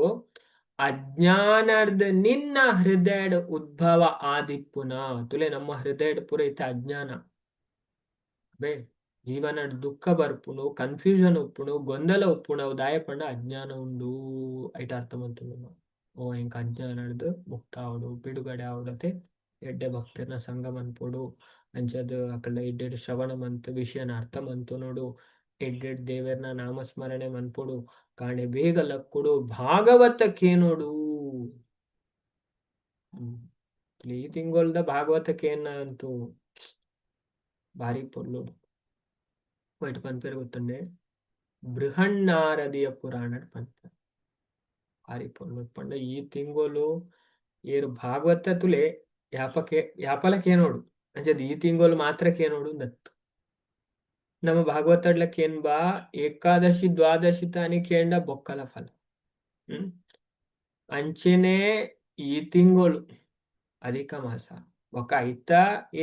[SPEAKER 1] ಅಜ್ಞಾನರ್ದ್ ನಿನ್ನ ಹೃದಯಡ್ ಉದ್ಭವ ಆದಿಪ್ಪುನ. ತುಲೆ ನಮ್ಮ ಹೃದಯಡ್ ಪೂರ ಇತ್ತೆ ಅಜ್ಞಾನ ಬೇ ಜೀವನಡ್ ದುಃಖ ಬರ್ಪುಂಡು, ಕನ್ಫ್ಯೂಷನ್ ಉಪ್ಪುಂಡು, ಗೊಂದಲ ಉಪ್ಪುಂಡು. ಅವು ದಾಯೆ ಪಂಡ ಅಜ್ಞಾನ ಉಂಡು. ಐಟ್ ಅರ್ಥ ಮಂತೊಂದು ಓ ಎಂಕ್ ಅಜ್ಞಾನಡ್ದ್ ಮುಕ್ತ ಆವೊಡು, ಬಿಡುಗಡೆ ಆವೊಡತೆ ಎಡ್ಡೆ ಭಕ್ತೆರ್ನ ಸಂಘ ಮನ್ಪೊಡು. ಅಂಚದ್ ಅಕಲ್ನ ಎಡ್ಡೆಡ್ ಶ್ರವಣ ಮಂತ್ ವಿಷಯನ ಅರ್ಥ ಮಂತೊನೊಡು, ಎಡ್ಡೆಡ್ ದೇವೆರ್ನ ನಾಮಸ್ಮರಣೆ ಮನ್ಪೊಡು, ಕಾಂಡೆ ಬೇಗ ಲಕ್ಕೊಡು, ಭಾಗವತ ಕೇನೊಡು. ಈ ತಿಂಗೊಲ್ದ ಭಾಗವತ ಕೇನ ಅಂತೂ ಭಾರಿ ಪೊರ್ಲು. ಒಯ್ಟ್ ಪನ್ಪೆರ್ ಗೊತ್ತುಂಡೆ ಬೃಹನ್ನಾರದಿಯ ಪುರಾಣ ಪನ್ಪೆರ್ ಭಾರಿ ಪೊರ್ಲು. ಪಂಡ ಈ ತಿಂಗೊಲು ಏರ್ ಭಾಗವತ ತುಲೆ ಯಾಪಕೆ ಯಾಪಲ ಕೇನೋಡು. ಅಂಚದ ಈ ತಿಂಗೊಲು ಮಾತ್ರ ಕೇನೋಡು ದತ್ತು. ನಮ್ಮ ಭಾಗವತಡ್ಲ ಕೇನ್ಬಾ ಏಕಾದಶಿ ದ್ವಾದಶಿ ತಾನಿ ಕೇಂಡ ಬೊಕ್ಕಲ ಫಲ. ಅಂಚೆನೆ ಈ ತಿಂಗೊಲು ಅಧಿಕ ಮಾಸ ಬೊಕ್ಕ ಐತ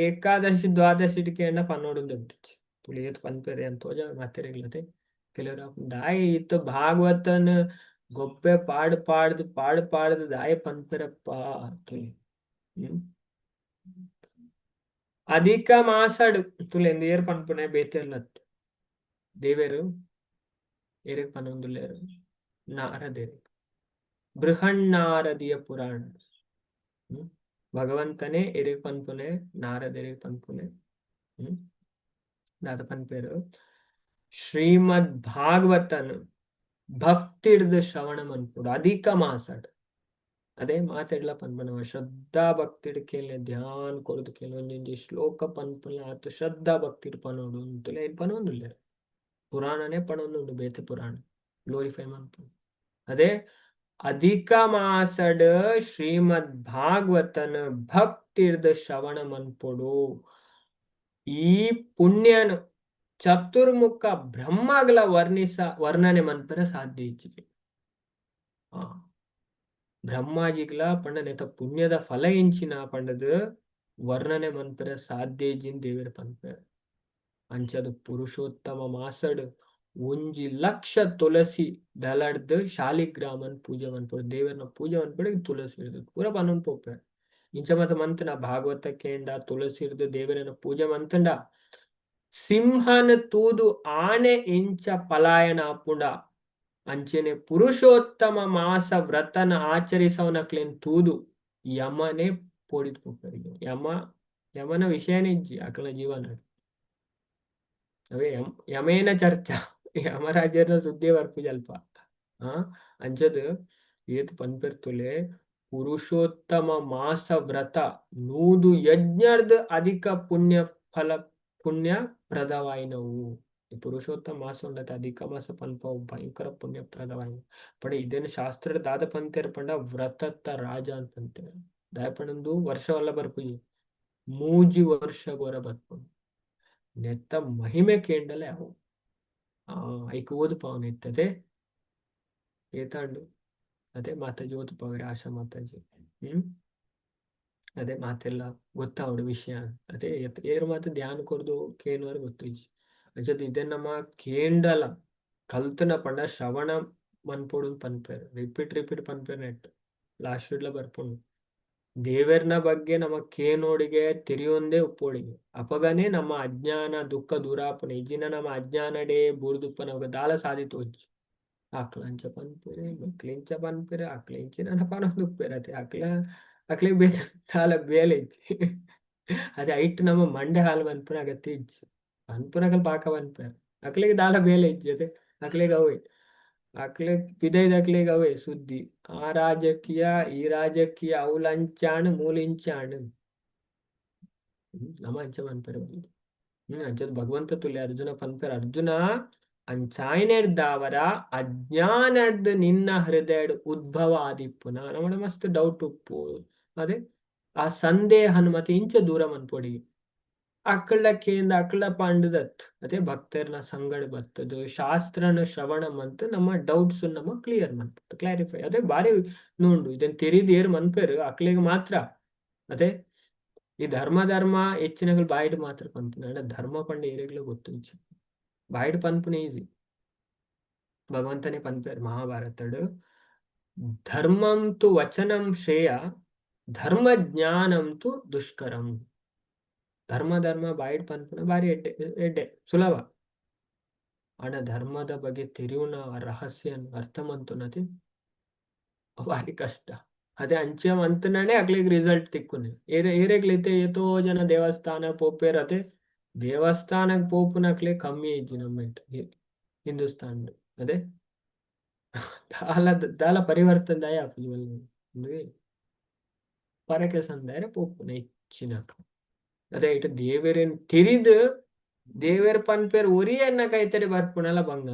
[SPEAKER 1] ಏಕಾದಶಿ ದ್ವಾದಶಿ ಕೇಂಡ ಪನ್ನೋಡು ಉಂಟು. ತುಳಿಯತ್ ಪನ್ಪೆರೆ ಅಂತ ತೋಜ ಮಾತೆರೆಗ್ಲತೆ ಕೆಲವರು ದಾಯಿ ಇತ್ತ ಭಾಗವತನ ಗೊಪ್ಪೆ ಪಾಡ್ ಪಾಡ್ದು ಪಾಡ್ ಪಾಡ್ದು ದಾಯಿ ಪನ್ಪೆರಪ್ಪ ತುಳಿ. ಅಧಿಕ ಮಾಸಡ್ ತುಲೆ ಏರ್ ಪನ್ಪುನೆ ಬೇತೆರ್ಲತ್ ದೇವೆರು ಏರೆಗ್ ಪನೊಂದುಲ್ಲೆರ್ ನಾರದೆರ್ ಬೃಹನ್ನಾರದಿಯ ಪುರಾಣ. ಭಗವಂತನೇ ಎರೆಗ್ ಪನ್ಪುನೆ ನಾರದೆರೆಗ್ ಪನ್ಪುನೆ. ದಾದ ಪನ್ಪೆರ್ ಶ್ರೀಮದ್ ಭಾಗವತನ್ ಭಕ್ತಿಡ್ದ್ ಶ್ರವಣ ಮನ್ಪೊಡು ಅಧಿಕ ಮಾಸಡ್. ಅದೇ ಮಾತೆಡ್ಲ ಪನ್ಪುನವ ಶ್ರದ್ಧಾ ಭಕ್ತಿಡ್ ಕೇನ್ಲೆ, ಧ್ಯಾನ ಕೊರ್ದು ಕೇನ್ಲೆ, ಒಂಜೊಂಜಿ ಶ್ಲೋಕ ಪನ್ಪುನ ಆತ್ ಶ್ರದ್ಧಾ ಭಕ್ತಿಡ್ ಪನೊಡು ಅಂತಲೇ ಪನೊಂದುಲ್ಲೆರ್. ಪುರಾಣನೇ ಪನೊಂದುಂಡು, ಬೇತೆ ಪುರಾಣ ಗ್ಲೋರಿಫೈ ಮನ್ಪುನು. ಅದೇ ಅಧಿಕ ಮಾಸಡ್ ಶ್ರೀಮದ್ ಭಾಗವತನ್ ಭಕ್ತಿರ್ದ್ ಶ್ರವಣ ಮನ್ಪೊಡು. ಈ ಪುಣ್ಯನ್ ಚತುರ್ಮುಖ ಬ್ರಹ್ಮಗಳ ವರ್ಣಿಸ ವರ್ಣನೆ ಮನ್ಪೆರೆ ಸಾಧ್ಯ ಇಜ್ಜಿ. ಬ್ರಹ್ಮಾಜಿಗ್ಲ ಪಂಡ ನೆತ ಪುಣ್ಯದ ಫಲ ಎಂಚಿನ ಪಂಡದ್ ವರ್ಣನೆ ಮನ್ಪೆರೆ ಸಾಧ್ಯ ಇಜ್ಜಿನ್ ದೇವೆರ್ ಪನ್ಪೆರ್. ಅಂಚದ ಪುರುಷೋತ್ತಮ ಮಾಸಡ್ 1 ಲಕ್ಷ ತುಳಸಿ ದಳಡ್ದ್ ಶಾಲಿಗ್ರಾಮನ್ ಪೂಜೆ ಮನ್ಪೊಡು. ದೇವೆರ್ನ ಪೂಜೆ ಮನ್ಪೊಡು ತುಳಸಿ ಪೂರ ಪನೊಂದು ಪೋಪೆರ್. ಇಂಚ ಮತ ಮಂತುನ ಭಾಗವತ ಕೇಂಡ ತುಳಸಿರ್ದ್ ದೇವೆರೆನ ಪೂಜೆ ಮಂತುಂಡ ಸಿಂಹನ ತೂದು ಆನೆ ಇಂಚ ಪಲಾಯನ ಆಪುಂಡ ಅಂಚನೆ ಪುರುಷೋತ್ತಮ ಮಾಸ ವ್ರತನ ಆಚರಿಸವನಕ್ಲೆನ್ ತೂದು ಯಮನೆ ಪೋಡಿದ್ ಪೋಪೆರ್. ಯಮ ಯಮನ ವಿಷಯನೇ ಇಜ್ಜಿ ಅಕ್ಲೆನ ಜೀವನ. ಅವೇ ಯಮೇನ ಚರ್ಚಾ, ಯಮರಾಜರ್ನ ಸುದ್ದಿ ಬರ್ಪುಜಿ ಅಲ್ಪ. ಆ ಅಂಚದ್ ಏತ್ ಪನ್ಪೆರ್ತುಲೆ, ಪುರುಷೋತ್ತಮ ಮಾಸ ವ್ರತ 100 ಯಜ್ಞರ್ದ್ ಅಧಿಕ ಪುಣ್ಯ ಫಲ ಪುಣ್ಯ ಪ್ರದವಾಯಿನವು. ಈ ಪುರುಷೋತ್ತಮ ಮಾಸ ಉಂಡತೆ ಅಧಿಕ ಮಾಸ ಪನ್ಪವು ಭಯಂಕರ ಪುಣ್ಯಪ್ರದವಾಯಿನ. ಪಂಡ ಇದೇನು ಶಾಸ್ತ್ರ ದಾದ ಪಂತೇರ್ ಪಂಡ ವ್ರತತ್ತ ರಾಜ ಅಂತ ಪಂತೇರ್. ದಾಯ ಪಂಡಂದು ವರ್ಷವಲ್ಲ ಬರ್ಪುಜಿ, 3 ವರ್ಷ ಗೊರ ಬರ್ಪುಂಡು. ನೆತ್ತ ಮಹಿಮೆ ಕೇಂಡಲೆ ಅವು ಐಕ್ ಓದುಪಾವನೆ ಇತ್ತದೆ ಏತಾಂಡು. ಅದೇ ಮಾತಾಜಿ ಓದುಪಾವೆರ್, ಆಶಾ ಮಾತಾಜಿ. ಅದೇ ಮಾತೆಲ್ಲ ಗೊತ್ತಾವಡು ವಿಷಯ. ಅದೇ ಏರು ಮಾತ ಧ್ಯಾನ ಕೊರ್ದು ಕೇನುವರ್ ಗೊತ್ತಿಜ್ಜಿ. ಅಂಚದ ಇದೇ ನಮ್ಮ ಕೇಂಡಲ ಕಲ್ತನ ಪಂಡ ಶ್ರವಣ ಮನ್ಪೊಡು ಪನ್ಪೆರ್, ರಿಪೀಟ್ ರಿಪೀಟ್ ಪನ್ಪೆರ್. ನೆಟ್ ಲಾಸ್ಟ್ ಡ್ಲ ಬರ್ಪುಂಡು. ದೇವೆರ್ನ ಬಗ್ಗೆ ನಮ್ಮ ಕೇನೋಡಿಗೆ ತೆರಿಯೊಂದೇ ಉಪ್ಪೋಡಿಗೆ, ಅಪಗನೆ ನಮ್ಮ ಅಜ್ಞಾನ ದುಃಖ ದೂರ ಆಪುನ. ಇಜ್ಜಿನ ನಮ್ಮ ಅಜ್ಞಾನಡೇ ಬೂರ್ದುಪ್ಪ ನಮಗ ದಾಲ ಸಾಧಿತೋಜ್ಜಿ. ಅಕ್ಲ ಅಂಚ ಪನ್ಪೆರ್, ಬಕ್ಲೆ ಇಂಚ ಪನ್ಪೆರ್, ಅಕ್ಲೆ ಇಂಚಿನ ಪನೊಂದುಪ್ಪೆರ್. ಅತೆ ಅಕ್ಲ ಅಕ್ಲೆಗ್ ಬೇತೆ ದಾಲ ಬೇಲೆ ಇಜ್ಜಿ. ಅದೇ ಐಟ್ ನಮ್ಮ ಮಂಡೆ ಹಾಲು ಪನ್ಪುನ ಅಗತ್ಯ ಇಜ್ಜಿ. ಪನ್ಪುನಕಲ್ ಪಾಕ ಪನ್ಪೆರ್, ಅಕ್ಲೆಗ್ ದಾಲ ಬೇಲೆ ಇಜ್ಜಿ. ಅತೆ ಅಕ್ಲೆಗ್ ಅವೇ ಅಕ್ಲೆ ಪಿದೈದಕ್ಲೆಗ್ ಅವೇ ಸುದ್ದಿ. ಆ ರಾಜಕೀಯ ಈ ರಾಜಕೀಯ ಅವು ಲಂಚಾಣ್ ಮೂಲಿಂಚಾಣ್ ನಮ ಅಂಚ ಪನ್ಪೆರ್. ಅಂಚದ ಭಗವಂತ ತುಲ್ಯ ಅರ್ಜುನ ಪನ್ಪೆರ್, ಅರ್ಜುನ ಅಂಚಾಯಿನೆಡ್ದಾವರ ಅಜ್ಞಾನಡ್ದ್ ನಿನ್ನ ಹೃದಯಡ್ ಉದ್ಭವ ಆದಿಪ್ಪುನ ನಮ್ಮಡ ಮಸ್ತ್ ಡೌಟ್ ಉಪ್ಪು. ಅದೇ ಆ ಸಂದೇಹನ್ ಮತ್ತೆ ಇಂಚ ದೂರ ಮನ್ಪೊಡಿ. ಅಕ್ಕಳ ಕೇಂದ್ರ ಅಕ್ಕಳ ಪಾಂಡದತ್ ಅದೇ ಭಕ್ತರ್ನ ಸಂಗಡ ಬತ್ತದು ಶಾಸ್ತ್ರನ ಶ್ರವಣ ಮಂತ್ ನಮ್ಮ ಡೌಟ್ಸ್ ನಮ್ಮ ಕ್ಲಿಯರ್ ಮನ್ಪುತ್ತ ಕ್ಲಾರಿಫೈ. ಅದೇ ಬಾರಿ ನೋಂಡು ಇದನ್ ತೆರಿದ್ ಏರ್ ಮನ್ಪೆರ್ ಅಕ್ಲೆಗ್ ಮಾತ್ರ. ಅದೇ ಈ ಧರ್ಮ ಧರ್ಮ ಹೆಚ್ಚಿನಗಳು ಬಾಯಿಡ್ ಮಾತ್ರ ಪನ್ಪುನ, ಧರ್ಮ ಪಂಡ ಏರೆಗ್ಲ ಗೊತ್ತುಂಚಿ, ಬಾಯಿಡ್ ಪನ್ಪುನ ಈಸಿ. ಭಗವಂತನೇ ಪನ್ಪೆರ್ ಮಹಾಭಾರತಡ್, ಧರ್ಮಂ ತು ವಚನಂ ಶ್ರೇಯ ಧರ್ಮ ಜ್ಞಾನಂ ತು ದುಷ್ಕರಂ. ಧರ್ಮ ಧರ್ಮ ಬಾಯಿಡ್ ಪನ್ಪುನ ಬಾರಿ ಎಡ್ಡೆ ಎಡ್ಡೆ ಸುಲಭ, ಆಂಡ ಧರ್ಮದ ಬಗ್ಗೆ ತೆರಿಯುನ ರಹಸ್ಯ ಅರ್ಥ ಮಂತುನತೆ ಬಾರಿ ಕಷ್ಟ. ಅದೇ ಅಂಚೆ ಮಂತನೇ ಅಕ್ಲೆಗ್ ರಿಸಲ್ಟ್ ತಿಕ್ಕುನೆ. ಏರೆ ಏರೆಗ್ಲೈತೆ ಏತೋ ಜನ ದೇವಸ್ಥಾನ ಪೋಪೇರ್, ಅದೇ ದೇವಸ್ಥಾನಕ್ ಪೋಪುನಕ್ಲೆ ಕಮ್ಮಿ ಇಜ್ಜಿ ನಮ್ಮ ಹಿಂದೂಸ್ತಾನ್. ಅದೇ ದಾಲ ದಾಲ ಪರಿವರ್ತನೆ ದಾಯ ಆಪುಜಿ, ಪರಕೆ ಸಂದಾಯ ಪೋಪುನ ಹೆಚ್ಚಿನಕ್ಲು. ಅದೇ ಇಟ್ಟು ದೇವೆರೆನ್ ತೆರಿದು ದೇವೆರ್ ಪನ್ಪೇರ್ ಒರಿಯನ್ನ ಕೈತಡೆ ಬರ್ಪುನಲ ಬಂಗ.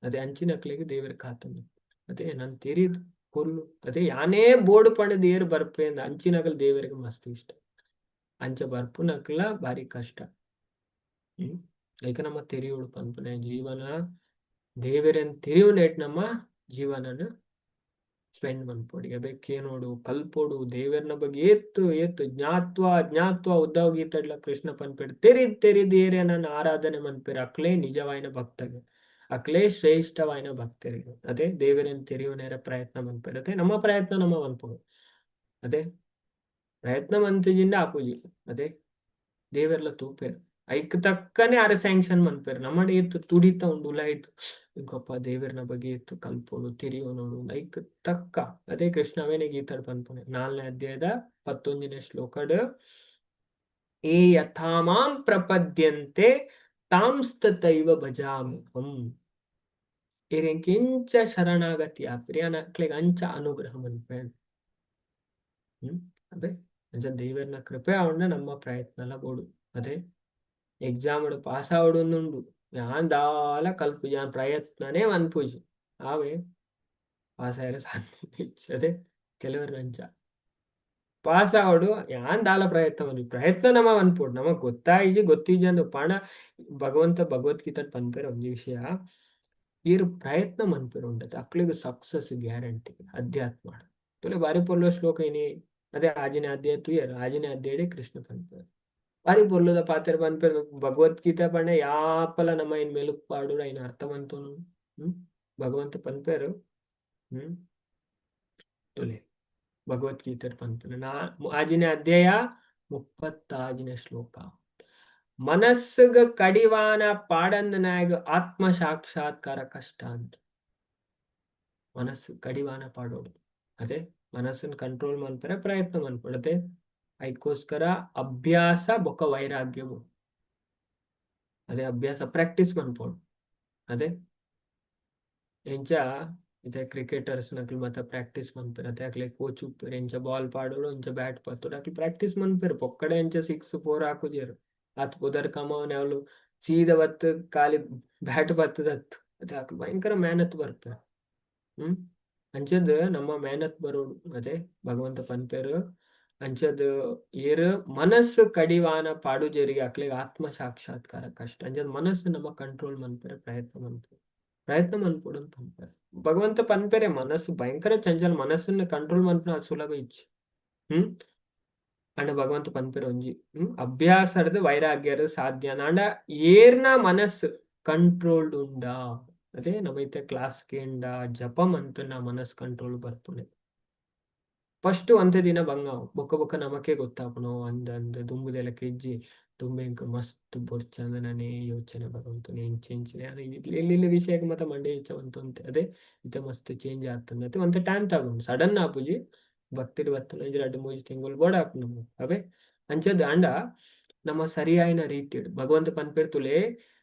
[SPEAKER 1] ಅದೇ ಅಂಚಿನಕ್ಲೆಗ್ ದೇವೆರ್ ಕಾತೊಂದು. ಅದೇ ನನ್ ತೆರಿದು ಕೊರ್ಲು ಅದೇ ಯಾನೇ ಬೋರ್ಡ್ ಪಂಡದ್ ಏರ್ ಬರ್ಪೆ ಅಂದ್ ಅಂಚಿನಕಲ್ ದೇವೆರ್ಗ್ ಮಸ್ತ್ ಇಷ್ಟ. ಅಂಚ ಬರ್ಪುನಕ್ಲ ಬಾರಿ ಕಷ್ಟ. ಐಕ ನಮ್ಮ ತೆರಿಯೋಡು ಪನ್ಪುನೆ ಜೀವನ ದೇವೆರೆನ್ ತೆರಿಯುನೇಟ್ ನಮ್ಮ ಜೀವನನ ಸ್ಪೆಂಡ್ ಮನ್ಪೊಡು. ಕೇನೋಡು ಕಲ್ಪೋಡು ದೇವೆರ್ನ ಬಗ್ಗೆ ಏತ್ ಏತ್ ಜ್ಞಾತ್ವ ಜ್ಞಾತ್ವ ಉದ್ಧವ ಗೀತಡ್ಲ ಕೃಷ್ಣ ಪನ್ಪೆಡ್ ತೆರಿದ್ ತೆರಿದ್ ಏರೆ ನನ್ನ ಆರಾಧನೆ ಮನ್ಪೆರ್ ಅಕ್ಲೇ ನಿಜವಾಯಿನ ಭಕ್ತಗೆ, ಅಕ್ಲೇ ಶ್ರೇಷ್ಠವಾಯಿನ ಭಕ್ತರಿಗೆ. ಅದೇ ದೇವೆರೆನ್ ತೆರಿಯುನೇರ ಪ್ರಯತ್ನ ಮನ್ಪೆರ್. ಅದೇ ನಮ್ಮ ಪ್ರಯತ್ನ ನಮ್ಮ ಮನ್ಪೊಡು. ಅದೇ ಪ್ರಯತ್ನ ಮಂತಿಜಿಂದ ಆಪುಜಿ. ಅದೇ ದೇವೆರ್ಲ ತೂಪೆರ್ ಐಕ್ ತಕ್ಕನೆ ಆರೆ ಸ್ಯಾಂಕ್ಷನ್ ಮನ್ಪೆರ್. ನಮ್ಮಡ ಏತ್ ತುಡಿತ ಉಂಡು ಲೈಟ್ ಗೊಪ್ಪ ದೇವೆರ್ನ ಬಗ್ಗೆ ಏತ್ ಕಲ್ಪೊಡು ತೆರಿಯೋನೋಡು ಐಕ್ ತಕ್ಕ. ಅದೇ ಕೃಷ್ಣವೇನೆ ಗೀತಡ್ ಪನ್ಪುನೆ 4ನೇ ಅಧ್ಯಾಯದ 19ನೇ ಶ್ಲೋಕಡ್, ಏ ಯಥಾಮಾಂ ಪ್ರಪದ್ಯಂತೆ ತಾಂಸ್ತತೈವ ಭಜಾಮ್ಯಹಂ. ಏರೆಂಕಿಂಚ ಶರಣಾಗತಿ ಆಪಿರಿ ಅಕ್ಲೆಗ್ ಅಂಚ ಅನುಗ್ರಹ ಮನ್ಪೆ. ಅದೇ ಅಂಚ ದೇವೆರ್ನ ಕೃಪೆ ಆವೊಂಡ ನಮ್ಮ ಪ್ರಯತ್ನಲ ಬೋಡು. ಅದೇ ಎಕ್ಸಾಮ್ ಪಾಸ್ ಆವೊಡೊಂದುಂಡು ಯಾನ್ ದಾಲ ಕಲ್ಪುಜಿ, ಯಾನ್ ಪ್ರಯತ್ನನೇ ಮನ್ಪುಜಿ, ಆವೇ ಪಾಸ್ ಆಯೆರೆ ಸಾಧ್ಯ. ಅದೇ ಕೆಲವರು ಅಂಚ ಪಾಸ್ ಆವೊಡು ಯಾನ್ ದಾಲ ಪ್ರಯತ್ನ ಮನ್ಪುಜಿ, ಪ್ರಯತ್ನ ನಮ ಮನ್ಪೊಡು. ನಮಗ್ ಗೊತ್ತಾಯಿಜಿ ಗೊತ್ತಿಜ್ಜಿ ಅಂದ್ ಪಂಡ ಭಗವಂತ ಭಗವದ್ಗೀತೆ ಪನ್ಪೆರ್ ಒಂಜಿ ವಿಷಯ, ಈರ್ ಪ್ರಯತ್ನ ಮನ್ಪೆರ್ ಉಂಡತೆ ಅಕ್ಲೆಗ್ ಸಕ್ಸಸ್ ಗ್ಯಾರಂಟಿ ಅಧ್ಯಾತ್ಮ. ತುಲೆ ಬಾರಿ ಪೊರ್ಲು ಶ್ಲೋಕ ಇನಿ. ಅದೇ ಆಜಿನ ಅಧ್ಯಾಯ ತೂಯರ್, ಆಜಿನ ಅಧ್ಯಾಯಡೆ ಕೃಷ್ಣ ಪನ್ಪೆರ್ ಬಾರಿ ಪೊರ್ಲುದ ಪಾತೆರ ಪನ್ಪೆರ್. ಭಗವದ್ಗೀತೆ ಪಂಡ ಯಾಪಲ ನಮ್ಮ ಇನ್ ಮೇಲುಕ್ ಪಾಡು ಐನ ಅರ್ಥ ಮಂತೊನು. ಭಗವಂತ ಪನ್ಪೆರ್. ತುಲೆ ಭಗವದ್ಗೀತೆ ಪನ್ಪೆರ್ ನಾ ಆಜಿನ ಅಧ್ಯಾಯ 36ನೇ ಶ್ಲೋಕ, ಮನಸ್ಸುಗ ಕಡಿವಾಣ ಪಾಡಂದನಾಗ ಆತ್ಮ ಸಾಕ್ಷಾತ್ಕಾರ ಕಷ್ಟ ಅಂತ. ಮನಸ್ಸು ಕಡಿವಾಣ ಪಾಡೋಡು. ಅದೇ ಮನಸ್ಸನ್ನು ಕಂಟ್ರೋಲ್ ಮನ್ಪರೆ ಪ್ರಯತ್ನ ಮನ್ಪೊಡು. ಐಕೋಸ್ಕರ ಅಭ್ಯಾಸ ಬೊಕ್ಕ ವೈರಾಗ್ಯವು. ಅದೇ ಅಭ್ಯಾಸ ಪ್ರಾಕ್ಟೀಸ್ ಮನ್ಪೊಡು. ಅದೇ ಎಂಚ ಇತ್ತೆ ಕ್ರಿಕೆಟರ್ಸ್ ನಕುಲು ಮಾತ ಪ್ರಾಕ್ಟೀಸ್ ಮನ್ಪೆರ್ ಅತೆ, ಅಕ್ಲೆ ಕೋಚ್ ಉಪ್ಪೆರ್, ಎಂಚ ಬಾಲ್ ಪಾಡೊಡು, ಎಂಚ ಬ್ಯಾಟ್ ಪತ್ತೊಡು, ಅಕ್ಲು ಪ್ರಾಕ್ಟೀಸ್ ಮನ್ಪೆರ್. ಪೊಕ್ಕಡೆ ಎಂಚ ಸಿಕ್ಸ್ ಫೋರ್ ಹಾಕುಜೆರ್. ಆತ್ ಪುದರ್ ಕಮಾವನೆ ಅವ್ಲು ಸೀದ ಬತ್ತ್ ಖಾಲಿ ಬ್ಯಾಟ್ ಬತ್ತದತ್. ಅತೆ ಅಕ್ಲು ಭಯಂಕರ ಮೆಹನತ್ ಬರ್ಪೆರ್. ಅಂಚದ್ ನಮ್ಮ ಮೆಹನತ್ ಬರೋಡು. ಅದೇ ಭಗವಂತ ಪನ್ಪೆರ್ ಅಂಚದ್ ಏರ್ ಮನಸ್ಸು ಕಡಿವಾಣ ಪಾಡುಜೆರಿಗೆ ಅಕ್ಲೆಗ್ ಆತ್ಮ ಸಾಕ್ಷಾತ್ಕಾರ ಕಷ್ಟ. ಅಂಚದ್ ಮನಸ್ಸು ನಮ್ಮ ಕಂಟ್ರೋಲ್ ಮನ್ಪೆರೆ ಪ್ರಯತ್ನ ಮನ್ಪೊಡು, ಪ್ರಯತ್ನ ಮನ್ಪೊಡು ಅಂತ ಪನ್ಪೆರ್ ಭಗವಂತ ಪನ್ಪೆರೆ. ಮನಸ್ಸು ಭಯಂಕರ ಚಂಚಲ, ಮನಸ್ಸನ್ನ ಕಂಟ್ರೋಲ್ ಮನ್ಪುನ ಸುಲಭ ಇಜ್ಜಿ. ಅಂಡ ಭಗವಂತ ಪನ್ಪೆರ್ ಒಂಜಿ ಅಭ್ಯಾಸರ್ದ್ ವೈರಾಗ್ಯರ್ ಸಾಧ್ಯ. ಆಂಡ ಏರ್ನ ಮನಸ್ಸು ಕಂಟ್ರೋಲ್ಡ್ ಉಂಡಾ, ಅದೇ ನಮ್ಮ ಇತ್ತೆ ಕ್ಲಾಸ್ ಕೇಂಡ ಜಪ ಮಂತುನ ಮನಸ್ ಕಂಟ್ರೋಲ್ ಬರ್ಪುನೆ. ಫಸ್ಟ್ ಒಂತೆ ದಿನ ಬಂಗ ಬೊಕ್ಕ ಬೊಕ್ಕ ನಮಕೆ ಗೊತ್ತಾಪುನು ಅಂದ್ ಅಂದ್ ದುಂಬುದೆಲಕ ಇಜ್ಜಿ, ದುಂಬು ಎಂಕ್ ಮಸ್ತ್ ಬೊರ್ಚಂದನನೇ ಯೋಚನೆ ಬರೊಂತುಂಡು, ಎಂಚ ಎಂಚನೆ ಎಲ್ಲಿ ವಿಷಯಕ್ಕೆ ಮಾತ ಮಂಡೆ ಹೆಚ್ಚ ಒಂತೆ. ಅದೇ ಇತ್ತೆ ಮಸ್ತ್ ಚೇಂಜ್ ಆತಂದ್ ಒಂತೆ ಟೈಮ್ ತಗೊಂಡು ಸಡನ್ ಆಪುಜಿ. ಭಕ್ತಿಡ್ ಬತ್ತನ ಒಂಜಿ ರಡ್ಡ್ ಮೂಜಿ ತಿಂಗೊಲು ಬೋಡಾಪುಂಡು ನಮಕ್. ಅವೇ ಅಂಚದ್ ಆಂಡ ನಮ್ಮ ಸರಿಯಾಯಿನ ರೀತಿಡ್ ಭಗವಂತ ಪನ್ಪೆರ್ ತುಲೆ,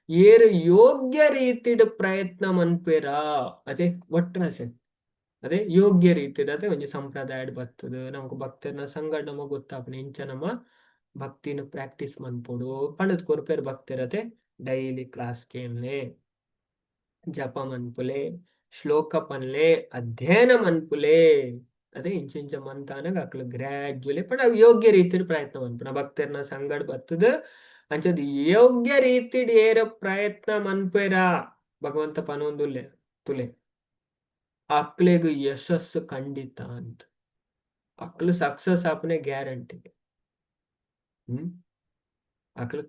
[SPEAKER 1] ಏರ್ ಯೋಗ್ಯ ರೀತಿಡ್ ಪ್ರಯತ್ನ ಮನ್ಪೆರಾ, ಅದೇ ಒಟ್ರಾಸೆ ಅದೇ ಯೋಗ್ಯ ರೀತಿಡ್, ಅದೇ ಒಂಜಿ ಸಂಪ್ರದಾಯಡ್ ಬತ್ತದ ನಮಕ್ ಭಕ್ತೆರ್ನ ಸಂಗಡ ನಮಕ್ ಗೊತ್ತಾಪುಂಡು ಇಂಚ ನಮ ಭಕ್ತಿನ ಪ್ರಾಕ್ಟೀಸ್ ಮನ್ಪೊಡು ಪಂಡುದ್ ಕೊರ್ಪೆರ್ ಭಕ್ತೆರ್. ಅತೆ ಡೈಲಿ ಕ್ಲಾಸ್ ಕೇನ್ಲೆ, ಜಪ ಮನ್ಪುಲೆ, ಶ್ಲೋಕ ಪನ್ಲೆ, ಅಧ್ಯಯನ ಮನ್ಪುಲೆ. ಅದೇ ಇಂಚ ಇಂಚ ಮಂತಾನಗ ಅಕ್ಲು ಗ್ರಾಜುವಲಿ ಪಂಡ ಅವು ಯೋಗ್ಯ ರೀತಿಡ್ ಪ್ರಯತ್ನ ಮನ್ಪುನ ಭಕ್ತೆರ್ನ ಸಂಗಡ್ ಬತ್ತದ. ಅಂಚದ್ ಯೋಗ್ಯ ರೀತಿಡ್ ಏರ್ ಪ್ರಯತ್ನ ಮನ್ಪೆರಾ ಭಗವಂತ ಪನೊಂದುಲ್ಲೆ ತುಲೆ, ಅಕ್ಲೆಗ್ ಯಶಸ್ಸು ಖಂಡಿತ ಅಂತ, ಅಕ್ಲು ಸಕ್ಸಸ್ ಆಪುನೆ ಗ್ಯಾರಂಟಿ. ಅಕ್ಲು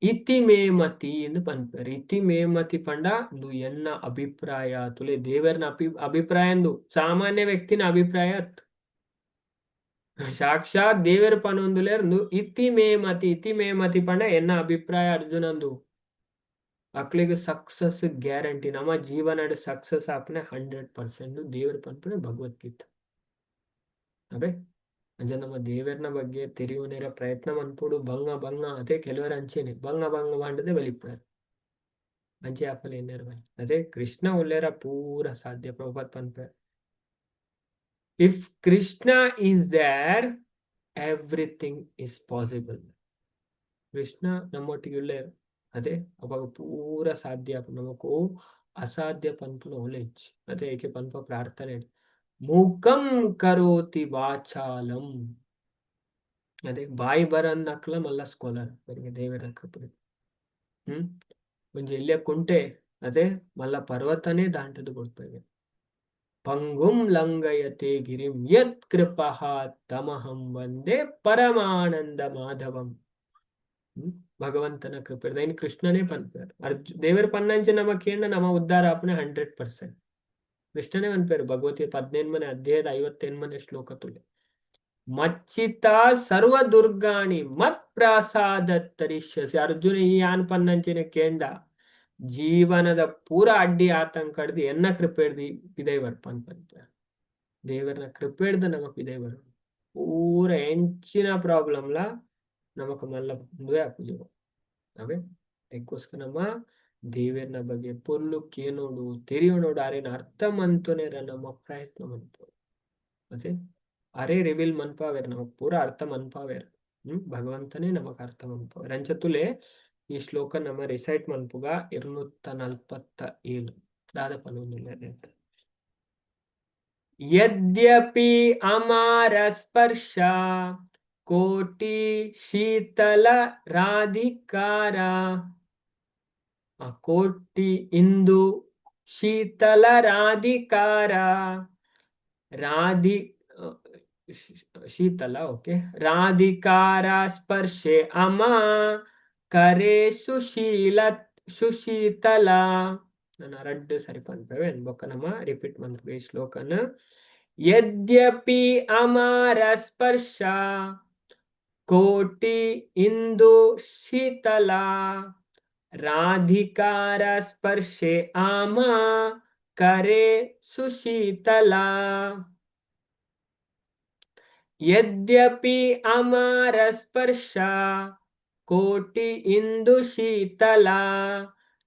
[SPEAKER 1] ಇತಿ ಮೇಮತಿ ಎಂದು ಪನ್ಪೆರ್. ಇತಿ ಮೇಮತಿ ಪಂಡ ಇಂದು ಎನ್ನ ಅಭಿಪ್ರಾಯ ತುಲೆ, ದೇವರ್ನ ಅಭಿಪ್ರಾಯ ಎಂದು, ಸಾಮಾನ್ಯ ವ್ಯಕ್ತಿನ ಅಭಿಪ್ರಾಯ ಅತ್, ಸಾಕ್ಷಾತ್ ದೇವರು ಪನೊಂದುಲ್ಲೆರ್ ಇತಿ ಮೇಮತಿ. ಇತಿ ಮೇಮತಿ ಪಂಡ ಎನ್ನ ಅಭಿಪ್ರಾಯ ಅರ್ಜುನಂದು, ಅಕ್ಲೆಗ್ ಸಕ್ಸಸ್ ಗ್ಯಾರಂಟಿ. ನಮ್ಮ ಜೀವನಡ್ ಸಕ್ಸಸ್ ಆಪುನೆ 100% ದೇವರು ಪನ್ಪುನೆ ಭಗವದ್ಗೀತೆ. ಅಬೆ ಅಂಚ ನಮ್ಮ ದೇವರ್ನ ಬಗ್ಗೆ ತೆರಿಯುನೇರ ಪ್ರಯತ್ನ ಮನ್ಪೊಡು. ಬಂಗ ಬಂಗ ಅದೇ ಕೆಲವರ ಅಂಚೆನೆ ಬಂಗ ಬಂಗ ಪಂಡದೆ ಬಲಿಪುವೆರ್, ಅಂಚೆ ಆಪಲೆ ಎನ್ನೆರ್. ಅದೇ ಕೃಷ್ಣ ಉಲ್ಲೇರ ಪೂರ ಸಾಧ್ಯ. ಪ್ರಭುಪಾದ್ ಪನ್ಪೆರ್, if Krishna is there everything is possible. Krishna ನಮ್ಮೊಟ್ಟಿಗೆ ಉಲ್ಲೇರ್ ಅದೇ ಅವಾಗ ಪೂರ ಸಾಧ್ಯ ಆಪುಂಡು, ನಮಕ್ ಅಸಾಧ್ಯ ಪನ್ಪುನ ಓಲೆ ಇಜ್ಜಿ. ಅದೇ ಏಕೆ ಪನ್ಪ ಪ್ರಾರ್ಥನೆ, ಮೂಕಂ ಕರೋತಿ ವಾಚಾಲಂ. ಅದೇ ಬಾಯಿ ಬರನ್ನಕ್ಲ ಮಲ್ಲ ಸ್ಕಾಲರ್ ದೇವರ ಕೃಪೆ. ಒಂಜಿ ಎಲ್ಯ ಕುಂಟೆ ಅದೇ ಮಲ್ಲ ಪರ್ವತನೇ ದಾಂಟದು ಕೊಡ್ಪೇವೆ. ಪಂಗುಂ ಲಂಗಯತೆ ಗಿರಿಂ ಯತ್ ಕೃಪಃ ತಮಹಂ ವಂದೇ ಪರಮಾನಂದ ಮಾಧವಂ. ಭಗವಂತನ ಕೃಪೆ ದೈನ್ ಕೃಷ್ಣನೇ ಪನ್ಪೇರ್. ದೇವರ ಪನ್ನಂಚೆ ನಮ ಕೇಂಡ ನಮ ಉದ್ಧಾರ ಆಪುನೆ 100%. ಕೃಷ್ಣನೇ ಪನ್ಪೇರ್ ಭಗವತಿ 18ನೇ ಅಧ್ಯಾಯದ 58ನೇ ಶ್ಲೋಕ ತುಲೆ, ಮಚ್ಚಿತ ಸರ್ವ ದುರ್ಗಾಣಿ ಮತ್ ಪ್ರಸಾದ ತರಿಷ್ಯಸಿ. ಅರ್ಜುನ ಈ ಯಾನ್ ಪನ್ನಂಚಿನ ಕೇಂಡ ಜೀವನದ ಪೂರ ಅಡ್ಡಿ ಆತಂಕಡ್ದು ಎನ್ನ ಕೃಪೆಡ್ದು ಪಿದೈ ಬರ್ಪನ್ ಪನ್ಪೇರ್. ದೇವರನ ಕೃಪೆಡ್ದು ನಮಕ್ ಪಿದೈ ಬರು ಪೂರ ಎಂಚಿನ ಪ್ರಾಬ್ಲಮ್ಲ ನಮಕ್ ಮಲ್ಲ ಉಂದುವೇ ಆಪುಜಿ. ಅವೇ ಅದಕ್ಕೋಸ್ಕರ ನಮ್ಮ ದೇವರನ ಬಗ್ಗೆ ಪೊರ್ಲು ಕೇನೋಡು ತೆರಿಯೋಣೋಡು ಆರೇನ ಅರ್ಥ ಮಂತುನೇರ ನಮ್ಮ ಪ್ರಯತ್ನ ಮನ್ಪೊಡು. ಅದೇ ಅರೆ ರಿವೀಲ್ ಮನ್ಪಾವೇರ್ ನಮಕ್ ಪೂರ ಅರ್ಥ ಮನ್ಪಾವೇರ್. ಭಗವಂತನೇ ನಮಕ್ ಅರ್ಥ ಮನ್ಪಾವೇರ್. ಅಂಚ ತುಲೆ ಈ ಶ್ಲೋಕ ನಮ್ಮ ರಿಸೈಟ್ ಮನ್ಪುಗ 247 ದಾದ ಪನೊಂದುಲ್ಲೆರ್. ಯದ್ಯಪಿ ಅಮಾರ ಸ್ಪರ್ಶ ಕೋಟಿ ಶೀತಲ ರಾಧಿಕಾರ, ಕೋಟಿ ಇಂದು ಶೀತಲ ರಾಧಿಕಾರ ರಾಧಿ ಶೀತಲ ಓಕೆ ರಾಧಿಕಾರ ಸ್ಪರ್ಶೆ ಅಮ ಕರೆ ಸುಶೀಲ ಸುಶೀತಲ. ನನ್ನ ರಡ್ಡ್ ಸರಿ ಪನ್ಪೇವೆ ಬೊಕ್ಕ ನಮ್ಮ ರಿಪೀಟ್ ಮನ್ಪುವೆ ಈ ಶ್ಲೋಕನ. ಯದ್ಯಪಿ ಅಮಾರ ಸ್ಪರ್ಶ ಕೋಟಿ ಇಂದು ಶೀತಲ ರಾಧಿಕಾರ ಸ್ಪರ್ಶೆ ಆಮ ಕರೆ ಸುಶೀತಲ. ಯದ್ಯಪಿ ಅಮಾರ ಸ್ಪರ್ಶ ಕೋಟಿ ಇಂದು ಶೀತಲ,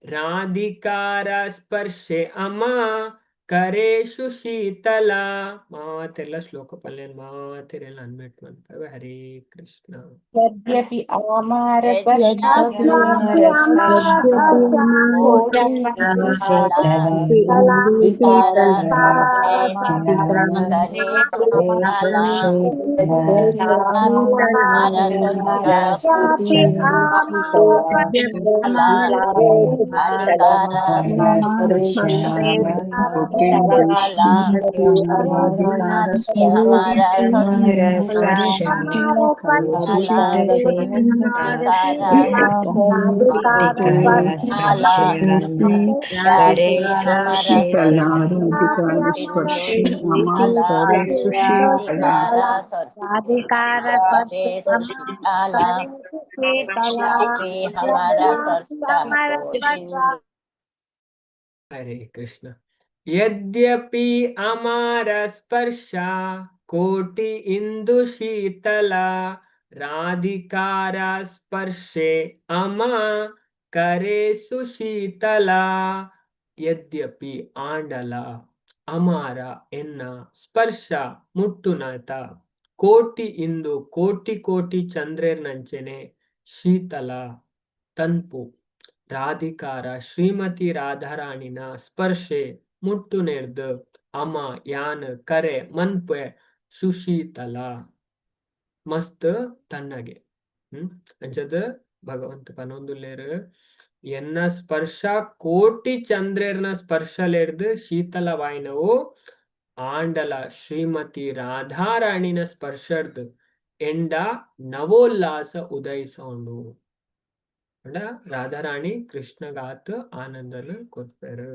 [SPEAKER 1] ರಾಧಿಕಾರ ಸ್ಪರ್ಶೆ ಅಮ ಕರೇಶು ಶೀತಲ. ಮಾತೆಲ್ಲ ಶ್ಲೋಕ ಪಲ್ಯನ್ ಮಾತೆರೆಲ್ಲ ಅನ್ಮಿಟ್ ಮನ್ಪವೆ. ಹರೇ ಕೃಷ್ಣ.
[SPEAKER 2] ಯದ್ಯಪಿ ಆಮಾರ ಸ್ಪರ್ಶ
[SPEAKER 1] ಹರೇ ಕೃಷ್ಣ. ಯದ್ಯಪಿ ಅಮಾರ ಸ್ಪರ್ಶ ಕೋಟಿ ಇಂದು ಶೀತಲ, ರಾಧಿಕಾರ ಸ್ಪರ್ಶೆ ಅಮ ಕರೆ ಸುಶೀತಲ. ಯದ್ಯಪಿ ಆಂಡಲ, ಅಮಾರ ಎನ್ನ, ಸ್ಪರ್ಶ ಮುಟ್ಟುನಾತ, ಕೋಟಿ ಇಂದು ಕೋಟಿ ಕೋಟಿ ಚಂದ್ರರ್ನಂಚೆನೆ, ಶೀತಲ ತನ್ಪು, ರಾಧಿಕಾರ ಶ್ರೀಮತಿ ರಾಧಾರಾಣಿನ ಸ್ಪರ್ಶೆ ಮುಟ್ಟು ನೆರ್ದು ಅಮ ಯಾನ್ ಕರೆ ಮನ್ಪೆ ಸುಶೀತಲ ಮಸ್ತ್ ತಣ್ಣಗೆ. ಅಂಚದ ಭಗವಂತ ಪನೊಂದುಲ್ಲೇರು, ಎನ್ನ ಸ್ಪರ್ಶ ಕೋಟಿ ಚಂದ್ರರ್ನ ಸ್ಪರ್ಶಲೆರ್ದು ಶೀತಲವಾಯಿನವು, ಆಂಡಲ ಶ್ರೀಮತಿ ರಾಧಾರಾಣಿನ ಸ್ಪರ್ಶರ್ದು ಎಂಡ ನವೋಲ್ಲಾಸ ಉದಯಿಸೋಂಡು. ಅಂಡ ರಾಧಾರಾಣಿ ಕೃಷ್ಣಗಾತ್ ಆನಂದನು ಕೊರ್ಪೆರು.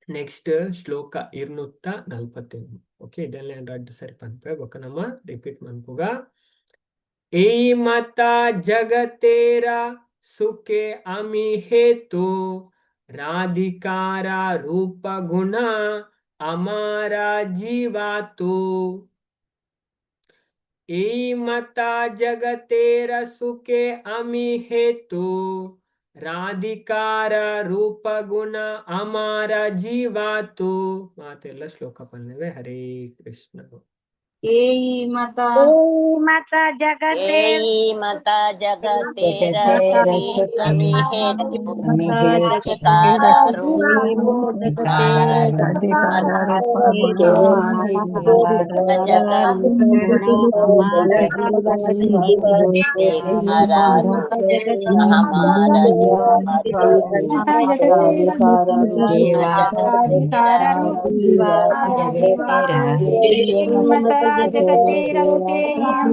[SPEAKER 1] ನೆಕ್ಸ್ಟ್ ಶ್ಲೋಕ 248. ಓಕೆ, ಇದೆಲ್ಲ ರಡ್ಡು ಸರಿ ಪನ್ಪೆ ಬೊಕ ನಮ್ಮ ರಿಪೀಟ್ ಮನ್ಪುಗ. ಏ ಮತ ಜಗತೇರ ಸುಖೆ ಅಮಿ ಹೇತು, ರಾಧಿಕಾರ ರೂಪ ಗುಣ ಅಮಾರ ಜೀವಾತು. এই মাতা জগতের সুখে আমি হেতু, ರಾಧಿಕಾರ ರೂಪ ಗುಣ ಅಮಾರ ಜೀವಾತು. ಮಾತೆಲ್ಲ ಶ್ಲೋಕ ಪನ್ನೆವೆ. ಹರೇ ಕೃಷ್ಣ.
[SPEAKER 2] ಏಯಿ ಮತ
[SPEAKER 3] ಮತ ಜಗತೇರ ಅಮಿ ಹೇತು, ರಾಧಿಕಾರ
[SPEAKER 2] ಜಗತೇರ ಸುಖೇ ಅಮಿ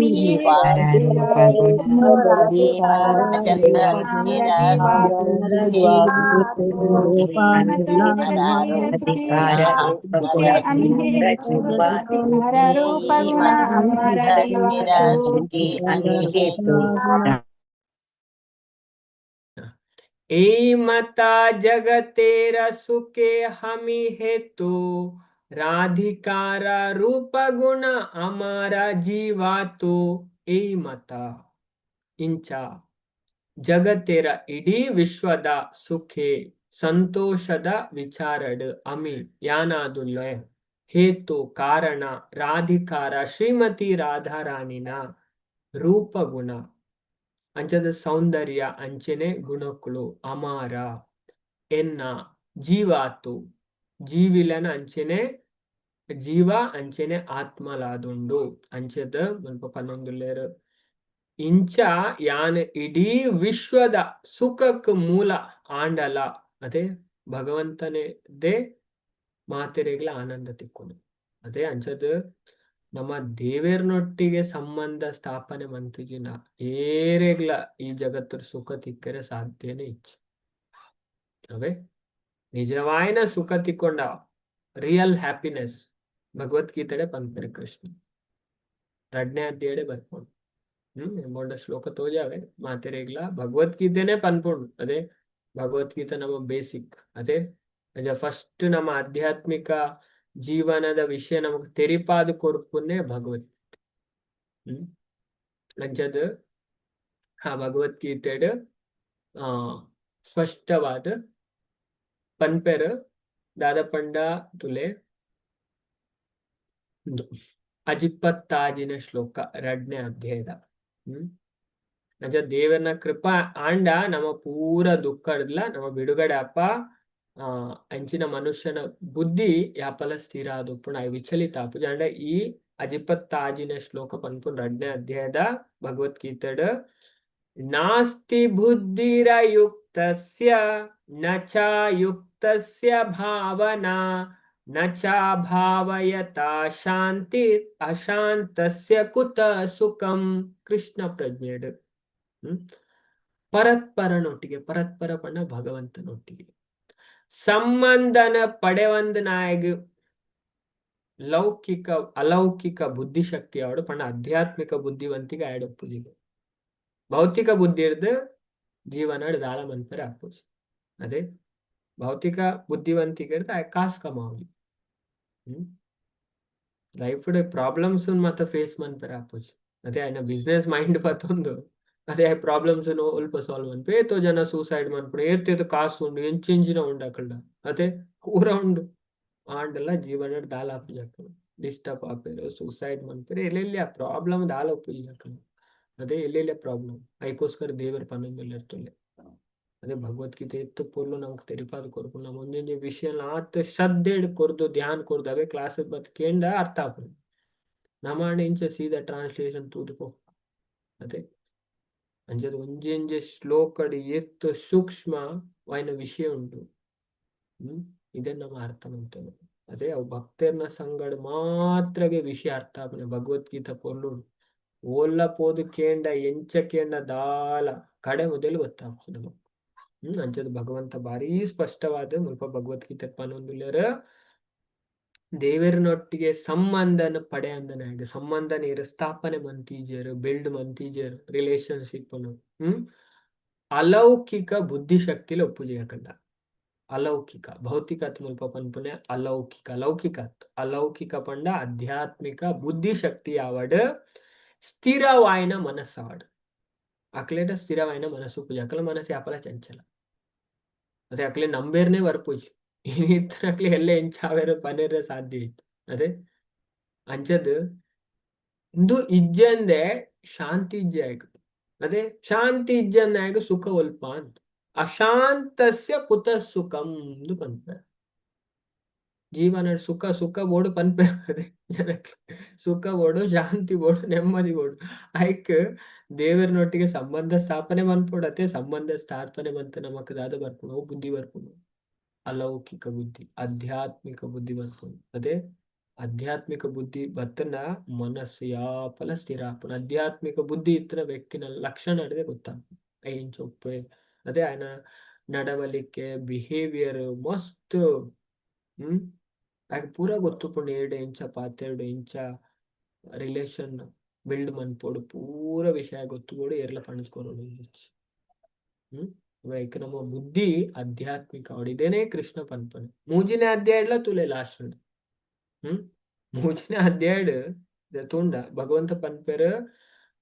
[SPEAKER 2] ರೂಪ ಗುಣ ಅಮರ
[SPEAKER 1] এই মাতা জগতের সুখে হামি হেতু, ರಾಧಿಕಾರ ರೂಪ ಗುಣ ಅಮರ ಜೀವಾತು. ಈ ಮತ ಇಂಚ ಜಗತೆರ ಇಡೀ ವಿಶ್ವದ ಸುಖೆ ಸಂತೋಷದ ವಿಚಾರಡ್ ಅಮಿ ಯಾನಾದುಲ್ಲ ಹೇತು ಕಾರಣ ರಾಧಿಕಾರ ಶ್ರೀಮತಿ ರಾಧಾರಾಣಿನ ರೂಪಗುಣ ಅಂಚದ ಸೌಂದರ್ಯ ಅಂಚನೆ ಗುಣಕ್ಕುಲು ಅಮಾರ ಎನ್ನ ಜೀವಾತು ಜೀವಿಲನ ಅಂಚನೆ ಜೀವ ಅಂಚನೆ ಆತ್ಮಲಾದುಂಡು. ಅಂಚದ ಮುಲ್ಪ ಪನ್ನೊಂದುಲ್ಲೇರು ಇಂಚ ಯಾನ್ ಇಡೀ ವಿಶ್ವದ ಸುಖಕ್ ಮೂಲ ಆಂಡಲ ಅದೇ ಭಗವಂತನೇ they ಮಾತೆರೆಗ್ಲ ಆನಂದ ತಿಕ್ಕೊನು. ಅದೇ ಅಂಚದ ನಮ್ಮ ದೇವೇರ್ನೊಟ್ಟಿಗೆ ಸಂಬಂಧ ಸ್ಥಾಪನೆ ಮಂತುಜಿನ ಏರೆಗ್ಲ ಈ ಜಗತ್ತರ ಸುಖ ತಿಕ್ಕರೆ ಸಾಧ್ಯನೇ ಇಚ್ಚ. ಅವೇ ನಿಜವಾಯಿನ ಸುಖ ತಿಕ್ಕೊಂಡ ರಿಯಲ್ ಹ್ಯಾಪಿನೆಸ್ ಭಗವದ್ಗೀತೆಡೆ ಪನ್ಪೆರ್ ಕೃಷ್ಣ ರಡ್ನೇ ಅಧ್ಯಾಯಡೆ ಬರ್ಪುಂಡು. ಎಂಬೊಂಡ ಶ್ಲೋಕ ತೋಜಾವೆ ಮಾತೆರೆಗ್ಲ ಭಗವದ್ಗೀತೆನೆ ಪನ್ಪುಂಡು. ಅದೇ ಭಗವದ್ಗೀತೆ ನಮ್ಮ ಬೇಸಿಕ್ ಅದೇ. ಫಸ್ಟ್ ನಮ್ಮ ಆಧ್ಯಾತ್ಮಿಕ ಜೀವನದ ವಿಷಯ ನಮಕ್ ತೆರಿಪಾದ್ ಕೊರ್ಪುನೆ ಭಗವದ್ಗೀತೆ. ಅಂಚದ್ ಆ ಭಗವದ್ಗೀತೆಡ್ ಸ್ಪಷ್ಟವಾದ್ ಪನ್ಪೆರ್ ದಾದ ಪಂಡ ತುಲೆ, ಉಂದು ಅಜಿಪ್ಪತ್ತಾಜಿನ ಶ್ಲೋಕ, ರಡ್ನೇ ಅಧ್ಯಾಯದ. ಅಂಚ ದೇವನ ಕೃಪಾ ಆಂಡ ನಮ ಪೂರ ದುಃಖಡ್ಲ ನಮ ಬಿಡುಗಡೆ ಅಪ್ಪ. ಅಂಚಿನ ಮನುಷ್ಯನ ಬುದ್ಧಿ ಯಾಪಲ ಸ್ಥಿರ ಆದುಪ್ಪುಂಡು, ಆಯೆ ವಿಚಲಿತ ಆಪುಜಿ. ಆಂಡ ಈ ಅಜಿಪ್ಪತ್ತಾಜಿನ ಶ್ಲೋಕ ಪನ್ಪುಂಡು ರಡ್ನೇ ಅಧ್ಯಾಯದ ಭಗವದ್ಗೀತೆಡ್: ನಾಸ್ತಿ ಬುದ್ಧಿರಯುಕ್ತಸ್ಯ ನ ಚಾಯುಕ್ತಸ್ಯ ಭಾವನಾ ನ ಚಾಭಾವಯತಾ ಶಾಂತಿ ಅಶಾಂತಸ್ಯ ಕುತ ಸುಖಂ. ಕೃಷ್ಣ ಪ್ರಜ್ಞೆಡ್ ಪರತ್ಪರನೊಟ್ಟಿಗೆ, ಪರತ್ಪರ ಪಂಡ ಭಗವಂತನೊಟ್ಟಿಗೆ ಸಂಬಂಧನ ಪಡೆವಂದನಾಯಗ್ ಲೌಕಿಕ ಅಲೌಕಿಕ ಬುದ್ಧಿಶಕ್ತಿ ಅವಡು ಪಂಡ ಆಧ್ಯಾತ್ಮಿಕ ಬುದ್ಧಿವಂತಿಗೆ ಆಯಡೊಪ್ಪುಜಿ. ಭೌತಿಕ ಬುದ್ಧಿ ಇರ್ದ್ ಜೀವನ ದಾಳ ಮನ್ಪೆರೆ ಆಪುಜಿ. ಅದೇ ಭೌತಿಕ ಬುದ್ಧಿವಂತಿಕೆ ಇರ್ದ್ ಆಯ್ ಕಾಸ್ ಕಮಾವೊಲಿ, ಲೈಫ್ ಪ್ರಾಬ್ಲಮ್ಸ್ ಮಾತ ಫೇಸ್ ಮನ್ಪೆರೆ ಆಪುಜಿ. ಅದೇ ಆಯ್ನ ಬಿಸ್ನೆಸ್ ಮೈಂಡ್ ಪತ್ತೊಂದು ಅದೇ ಪ್ರಾಬ್ಲಮ್ಸ್ ಒಲ್ಪ ಸಾಲ್ವ್ ಮನ್ಪೆ. ಏತೋ ಜನ ಸೂಸೈಡ್ ಮನ್ಪುನು, ಏತೇತ್ ಕಾಸು ಉಂಡು, ಎಂಚೆಂಚಿನ ಉಂಡು ಅಕಲ್ಡ, ಅತೆ ಪೂರ ಉಂಡು, ಆಂಡಲ ಜೀವನ ದಾಲ ಆಪುಜಿ. ಅಕುಲು ಡಿಸ್ಟರ್ಬ್ ಆಪೆರ್, ಸೂಸೈಡ್ ಮನ್ಪೆರ್. ಎಲ್ಲೆಲ್ಲಿ ಆ ಪ್ರಾಬ್ಲಮ್ ದಾಲ ಉಪ್ಪುಜಿ ಅಕಲ್ನ, ಅದೇ ಎಲ್ಲೆಲ್ಲ ಪ್ರಾಬ್ಲಮ್. ಐಕೋಸ್ಕರ ದೇವರ ಪನೊಂದುಲ್ಲೆರ್. ಅದೇ ಭಗವದ್ಗೀತೆ ಎತ್ತು ಪೊರ್ಲು ನಮಕ್ ತೆರಿಪಾದ್ ಕೊರ್ಪುಂಡು. ನಮ ಒಂಜೊಂಜಿ ವಿಷಯ ಆತ್ ಶ್ರದ್ಧೆಡ್ ಕೊರ್ದು, ಧ್ಯಾನ ಕೊರ್ದು, ಅವೇ ಕ್ಲಾಸ್ ಬತ್ ಕೇಂಡ ಅರ್ಥ ಆಪುಂಡು. ನಮಾಂಡ ಇಂಚ ಸೀದಾ ಟ್ರಾನ್ಸ್ಲೇಷನ್ ತೂದು ಪೋ ಅದೇ. ಅಂಚದ ಒಂಜೊಂಜಿ ಶ್ಲೋಕಡ್ ಎತ್ತು ಸೂಕ್ಷ್ಮ ವಾಯಿನ ವಿಷಯ ಉಂಟು. ಇದನ್ನ ನಮ್ಮ ಅರ್ಥ ಮಂತೊಡು. ಅದೇ ಅವು ಭಕ್ತೆರ್ನ ಸಂಗಡ ಮಾತ್ರಗೆ ವಿಷಯ ಅರ್ಥ ಆಪುನೆ. ಭಗವದ್ಗೀತಾ ಪೊರ್ಲು ಓಲ್ಲ ಪೋದು ಕೇಂಡ, ಎಂಚ ಕೇಂಡ ದಾಲ ಕಡೆ ಮೊದಲು ಗೊತ್ತಾಪುಜಿ ನಮಕ್. ಅಂಚದ ಭಗವಂತ ಬಾರೀ ಸ್ಪಷ್ಟವಾದ ಮುಲ್ಪ ಭಗವದ್ಗೀತೆ ಪನೊಂದುಲ್ಲೆರ್. ದೇವೆರ್ನೊಟ್ಟಿಗೆ ಸಂಬಂಧನ ಪಡೆಯಂದನಾಗ, ಸಂಬಂಧನ ಇರ್ ಸ್ಥಾಪನೆ ಮಂತಿಜೆರ್, ಬಿಲ್ಡ್ ಮಂತಿಜೆರ್ ರಿಲೇಶನ್ಶಿಪ್. ಅಲೌಕಿಕ ಬುದ್ಧಿಶಕ್ತಿಲ ಒಪ್ಪುಜಿ ಅಕಲ್ಡ. ಅಲೌಕಿಕ, ಭೌತಿಕ ಮುಲ್ಪ ಪನ್ಪುನೆ ಅಲೌಕಿಕ, ಲೌಕಿಕ ಅಲೌಕಿಕ ಪಂಡ ಆಧ್ಯಾತ್ಮಿಕ ಬುದ್ಧಿಶಕ್ತಿ ಯಾವಡ್, ಸ್ಥಿರವಾಯಿನ ಮನಸ್ಸಾವಡ್. ಅಕ್ಲೆಡ ಸ್ಥಿರವಾಯಿನ ಮನಸ್ಸು ಉಪ್ಪುಜಿ. ಅಕಲ ಮನಸ್ಸು ಯಾಪಲ ಚಂಚಲ. ಅದೇ ಅಕ್ಲೆ ನಂಬೇರ್ನೆ ಬರ್ಪುಜಿ. ಇತ್ತನಕ್ಲೆ ಎಲ್ಲ ಎಂಚಾವೆರ ಪನೆರೆ ಸಾಧ್ಯ ಇತ್ತು. ಅದೇ ಅಂಚದ್ ಇಂದು ಇಜ್ಜಂದೆ ಶಾಂತಿ ಇಜ್ಜೆ ಆಯ್ತು. ಅದೇ ಶಾಂತಿ ಇಜ್ಜಂದೆ ಸುಖ ಒಲ್ಪ ಅಂತ. ಅಶಾಂತಸ್ಯ ಕುತ ಸುಖಂ ಎಂದು ಪನ್ಪೆ. ಜೀವನ ಸುಖ ಸುಖ ಬೋಡು ಪನ್ಪೆ. ಅದೇ ಜನಕ್ಕೆ ಸುಖ ಬೋಡು, ಶಾಂತಿ ಬೋಡು, ನೆಮ್ಮದಿ ಬೋಡು. ಐಕ್ ದೇವರನೊಟ್ಟಿಗೆ ಸಂಬಂಧ ಸ್ಥಾಪನೆ ಮನ್ಪೊಡತೆ. ಸಂಬಂಧ ಸ್ಥಾಪನೆ ಮಂತ ನಮಕ್ ದಾದ ಬರ್ಪುಂಡು? ಬುದ್ಧಿ ಬರ್ಪುಂಡು, ಅಲೌಕಿಕ ಬುದ್ಧಿ, ಆಧ್ಯಾತ್ಮಿಕ ಬುದ್ಧಿ ಬರ್ಪುಂಡು. ಅದೇ ಆಧ್ಯಾತ್ಮಿಕ ಬುದ್ಧಿ ಬತ್ತನ ಮನಸ್ಸು ಯಾಪಲ ಸ್ಥಿರ ಆಪುಂಡು. ಆಧ್ಯಾತ್ಮಿಕ ಬುದ್ಧಿ ಇತ್ತಿನ ವ್ಯಕ್ತಿನ ಲಕ್ಷಣ ಅಡದೆ ಗೊತ್ತಾಪುಂಡು ಎಂಚ ಉಪ್ಪೆ. ಅದೇ ಆಯನ ನಡವಳಿಕೆ, ಬಿಹೇವಿಯರ್ ಮಸ್ತ್. ಆಯ್ಕೆ ಪೂರ ಗೊತ್ತುಪುಂಡು. ಏಡ್ ಎಂಚ ಪಾತೆರಡು, ಎಂಚ ರಿಲೇಷನ್ ಬಿಲ್ಡ್ ಮನ್ಪೊಡು, ಪೂರ ವಿಷಯ ಗೊತ್ತುಬೋಡು. ಏರ್ಲ ಪಣಸ್ಕೊರೊಡು. ಐಕ್ ನಮ್ಮ ಬುದ್ಧಿ ಆಧ್ಯಾತ್ಮಿಕ ಇದೇನೆ ಕೃಷ್ಣ ಪನ್ಪನೆ. ಮೂಜಿನೇ ಅಧ್ಯಾಯಡ್ಲ ತುಲೆ ಲಾಸ್ಟ್. ಮೂಜಿನೇ ಅಧ್ಯಾಯಡ್ ತೂಂಡ ಭಗವಂತ ಪನ್ಪೆರ್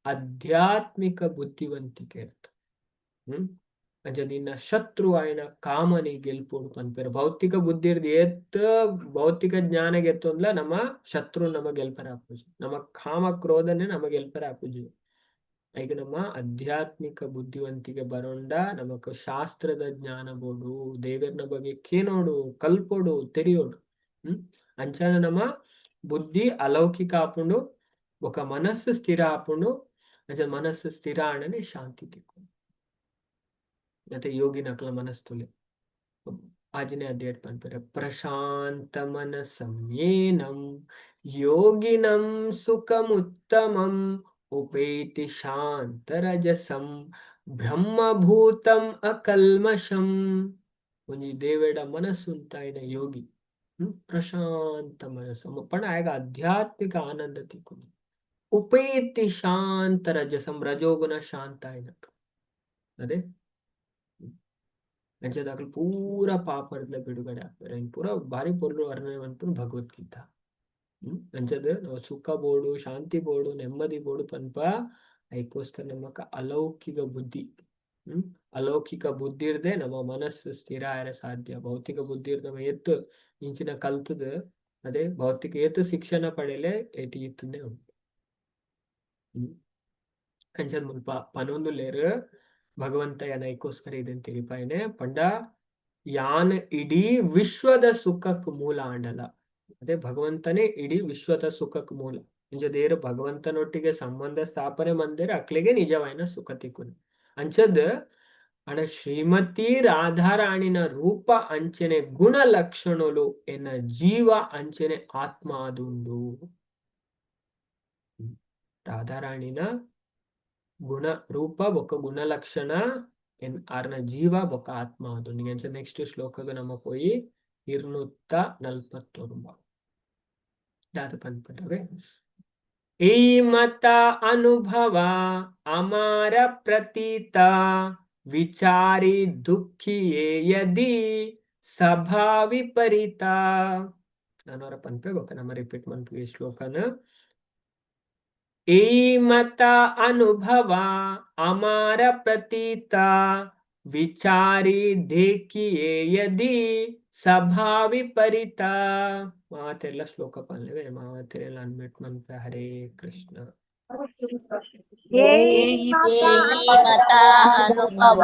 [SPEAKER 1] ಆಧ್ಯಾತ್ಮಿಕ ಬುದ್ಧಿವಂತಿಕೆ ಇರ್ತ. ಅಂಚ ನಿನ್ನ ಶತ್ರು ಆಯಿನ ಕಾಮನಿ ಗೆಲ್ಪೊಡು ಪನ್ಪೆರ್. ಭೌತಿಕ ಬುದ್ಧಿ ಏತ್ ಭೌತಿಕ ಜ್ಞಾನ ಗೆತ್ತೊಂದ್ಲ ನಮ್ಮ ಶತ್ರು ನಮ ಗೆಲ್ಪರ ಆಪುಜಿ. ನಮ್ಮ ಕಾಮ ಕ್ರೋಧನೆ ನಮ ಗೆಲ್ಪರ ಆಪುಜಿ. ಐಕ್ ನಮ್ಮ ಆಧ್ಯಾತ್ಮಿಕ ಬುದ್ಧಿವಂತಿಕೆ ಬರೋಂಡ ನಮಕ್ ಶಾಸ್ತ್ರದ ಜ್ಞಾನ ಬೋಡು, ದೇವೆರ್ನ ಬಗ್ಗೆ ಕೇನೋಡು, ಕಲ್ಪೊಡು, ತೆರಿಯೋಡು. ಅಂಚಾನ ನಮ್ಮ ಬುದ್ಧಿ ಅಲೌಕಿಕ ಆಪುಂಡು, ಬೊಕ ಮನಸ್ಸು ಸ್ಥಿರ ಆಪುಂಡು. ಅಂಚ ಮನಸ್ಸು ಸ್ಥಿರ ಆಂಡನೆ ಶಾಂತಿ ತಿಕ್ಕು. ಮತ್ತೆ ಯೋಗಿನಕ್ಲ ಮನಸ್ಸು ತುಲೆ, ಆಜನೇ ಅಧ್ಯಾಯ ಪನ್ಪೆರ್: ಪ್ರಶಾಂತ ಮನಸಂ ಯೇನಂ ಯೋಗಿನಂ ಸುಖಮುತ್ತಮಂ ಉಪೇತಿ ಶಾಂತರಜಸಂ ಬ್ರಹ್ಮಭೂತಂ ಅಕಲ್ಮಷಂ. ಒಂಜಿ ದೇವೆಡ ಮನಸ್ಸುಂತಾಯಿನ ಯೋಗಿ, ಪ್ರಶಾಂತ ಮನಸ್ಸು ಪಂಡ ಆಯಗ ಆಧ್ಯಾತ್ಮಿಕ ಆನಂದ ತಿಕ್ಕುಂಡು. ಉಪೇತಿ ಶಾಂತ ರಜಸಂ, ರಜೋಗುಣ ಶಾಂತ ಆಯ್ನಕ್. ಅದೇ. ಅಂಚದಾಕುಲು ಪೂರ ಪಾಪರ್ದ್ಲ ಬಿಡುಗಡೆ ಆಪೆರ್ ಐನ್ ಪೂರ ಬಾರಿ ಪೊರ್ಲು ವರ್ಣನೆ ಮನ್ಪುನು ಭಗವದ್ಗೀತಾ. ಅಂಚದ ನಾವು ಸುಖ ಬೋಡು, ಶಾಂತಿ ಬೋಡು, ನೆಮ್ಮದಿ ಬೋಡು ಪನ್ಪ ಐಕೋಸ್ಕರ ನಮಕ ಅಲೌಕಿಕ ಬುದ್ಧಿ, ಅಲೌಕಿಕ ಬುದ್ಧಿ ಇರ್ದೆ ನಮ್ಮ ಮನಸ್ಸು ಸ್ಥಿರ ಆಯರೆ ಸಾಧ್ಯ. ಭೌತಿಕ ಬುದ್ಧಿ ನಮ್ಮ ಎತ್ತು ಇಂಚಿನ ಕಲ್ತದ ಅದೇ ಭೌತಿಕ ಏತ್ ಶಿಕ್ಷಣ ಪಡೆಯಲೆ ಏತಿ ಇತ್ತಂದೆ ಉಂಟು. ಅಂಚದ ಮುಲ್ಪ ಪನೊಂದುಲ್ಲೆರ್ ಭಗವಂತ ಯಾನ್ ಐಕೋಸ್ಕರ ಇದನ್ ತೆರಿಪಾಯನೆ ಪಂಡ ಯಾನ್ ಇಡೀ ವಿಶ್ವದ ಸುಖಕ್ ಮೂಲ ಆಂಡಲ. ಅದೇ ಭಗವಂತನೇ ಇಡೀ ವಿಶ್ವದ ಸುಖಕ್ ಮೂಲ. ಅಂಚ ಭಗವಂತನೊಟ್ಟಿಗೆ ಸಂಬಂಧ ಸ್ಥಾಪನೆ ಮಂದಿರ ಅಕ್ಲೆಗೆ ನಿಜವಾಯಿನ ಸುಖ ತಿಕ್ಕುನು. ಅಂಚದ್ ಅಡ ಶ್ರೀಮತಿ ರಾಧಾರಾಣಿನ ರೂಪ ಅಂಚನೆ ಗುಣ ಲಕ್ಷಣಲು ಎನ್ನ ಜೀವ ಅಂಚನೆ ಆತ್ಮ ಆದುಂಡು. ರಾಧಾರಾಣಿನ ಗುಣ ರೂಪ ಬೊಕ್ಕ ಗುಣಲಕ್ಷಣ ಎನ್ ಆರ್ನ ಜೀವ ಬೊಕ್ಕ ಆತ್ಮ ಅದು. ಅಂಚ ನೆಕ್ಸ್ಟ್ ಶ್ಲೋಕಗ ನಮ್ಮ ಪೋಯಿ 249 ದಾದ ಪನ್ಪರವೆ. ಈ ಮತ ಅನುಭವ ಅಮಾರ ಪ್ರತೀತ ವಿಚಾರಿ ದುಃಖಿಯೇ ಯದಿ ಸಭಾ ವಿಪರೀತ. ನಾನವರ ಪನ್ಪೆ ಬೊಕ್ಕ ನಮ್ಮ ರಿಪೀಟ್ ಮನ್ಪು ಈ ಶ್ಲೋಕನ. ಈ ಮತ ಅನುಭವ ಅಮಾರ ಪ್ರತೀತ ವಿಚಾರಿ ದೇಖಿಯೇ ಯದಿ ಸಭಾ ವಿಪರೀತ. ಮಾತೆಲ್ಲ ಶ್ಲೋಕ ಪನ್ಲೆವೆ ಮಾತೆಲ್ಲ ಅನ್ಮಿಟ್ ಮನ್ಪೆ. ಹರೇ ಕೃಷ್ಣ.
[SPEAKER 3] ಮತ ಅನುಭವ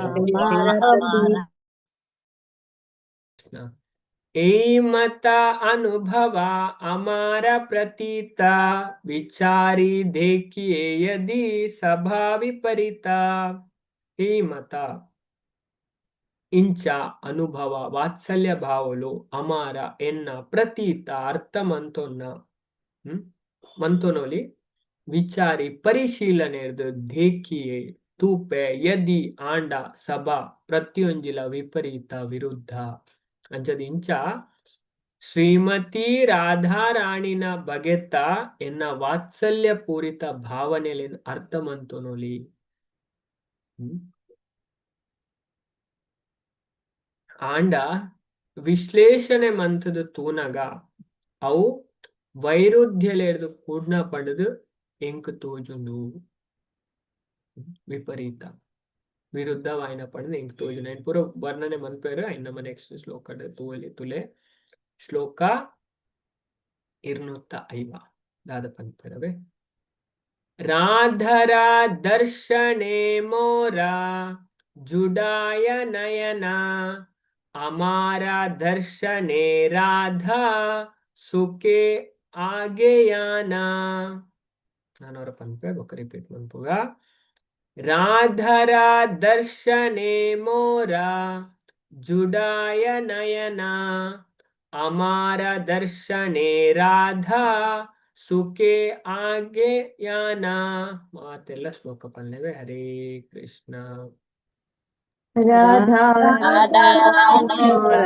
[SPEAKER 3] ಅಮಾರ
[SPEAKER 1] ಈ ಮತ ಅನುಭವ ಅಮಾರ ಪ್ರತೀತ ವಿಚಾರಿ ದೇಖಿಯೇ ಯದಿ ಸಭಾ ವಿಪರೀತ. ಈ ಮತ ಇಂಚ ಅನುಭವ ವಾತ್ಸಲ್ಯ ಭಾವಲು ಅಮಾರ ಎನ್ನ ಪ್ರತೀತ ಅರ್ಥ ಮಂತೊನ್ನ ಮಂತೊನೊಲಿ ವಿಚಾರಿ ಪರಿಶೀಲನೆ ದೇಖಿಯೇ ತೂಪೆ ಯದಿ ಆಂಡ ಸಭಾ ಪ್ರತಿಯೊಂಜಿಲ ವಿಪರೀತ ವಿರುದ್ಧ. ಅಂಚದ ಇಂಚ ಶ್ರೀಮತಿ ರಾಧಾರಾಣಿನ ಬಗೆತ್ತ ಎನ್ನ ವಾತ್ಸಲ್ಯ ಪೂರಿತ ಭಾವನೆಲೆನ್ ಅರ್ಥ ಮಂತೊನೊಲಿ. ಆಂಡ ವಿಶ್ಲೇಷಣೆ ಮಂತದ ತೂನಗ ಅವು ವೈರುಧ್ಯಲೇರ್ದು ಕೂಡ್ನ ಪಡೆದು ಎಂಕ್ ತೋಜುಂಡು. ವಿಪರೀತ ವಿರುದ್ಧವಾಯಿನ ಪಡೆದು ಎಂಕ್ ತೋಜುಂಡು. ಐನ್ ಪೂರ ವರ್ಣನೆ ಮನ್ಪೇರು ಐನ್ ನಮ್ಮ ನೆಕ್ಸ್ಟ್ ಶ್ಲೋಕ ತೂವಲಿ ತುಲೆ. ಶ್ಲೋಕ 250 ದಾದ ಪನ್ಪೆರವೆ. ರಾಧರ ದರ್ಶನೆ ಮೋರ ಜುಡಾಯ ನಯನ ಅಮಾರ ದರ್ಶನೆ ರಾಧಾ ಸುಖೆ ಆಗೆಯಾನ. ನಾನವರ ಪನ್ಪೆ ಬೊಕ್ಕ ರಿಪೀಟ್ ಮನ್ಪುಗ. ರಾಧರ ದರ್ಶನೆ ಮೋರ ಜುಡಾಯ ನಯನ ಅಮಾರ ದರ್ಶನೆ ರಾಧಾ ಸುಖೆ ಆಗೆಯಾನ. ಮಾತೆಲ್ಲ ಶ್ಲೋಕ ಪನ್ಲೆವೆ. ಹರೇ ಕೃಷ್ಣ.
[SPEAKER 2] ರಾಧಾ
[SPEAKER 1] ಕೃಷ್ಣ.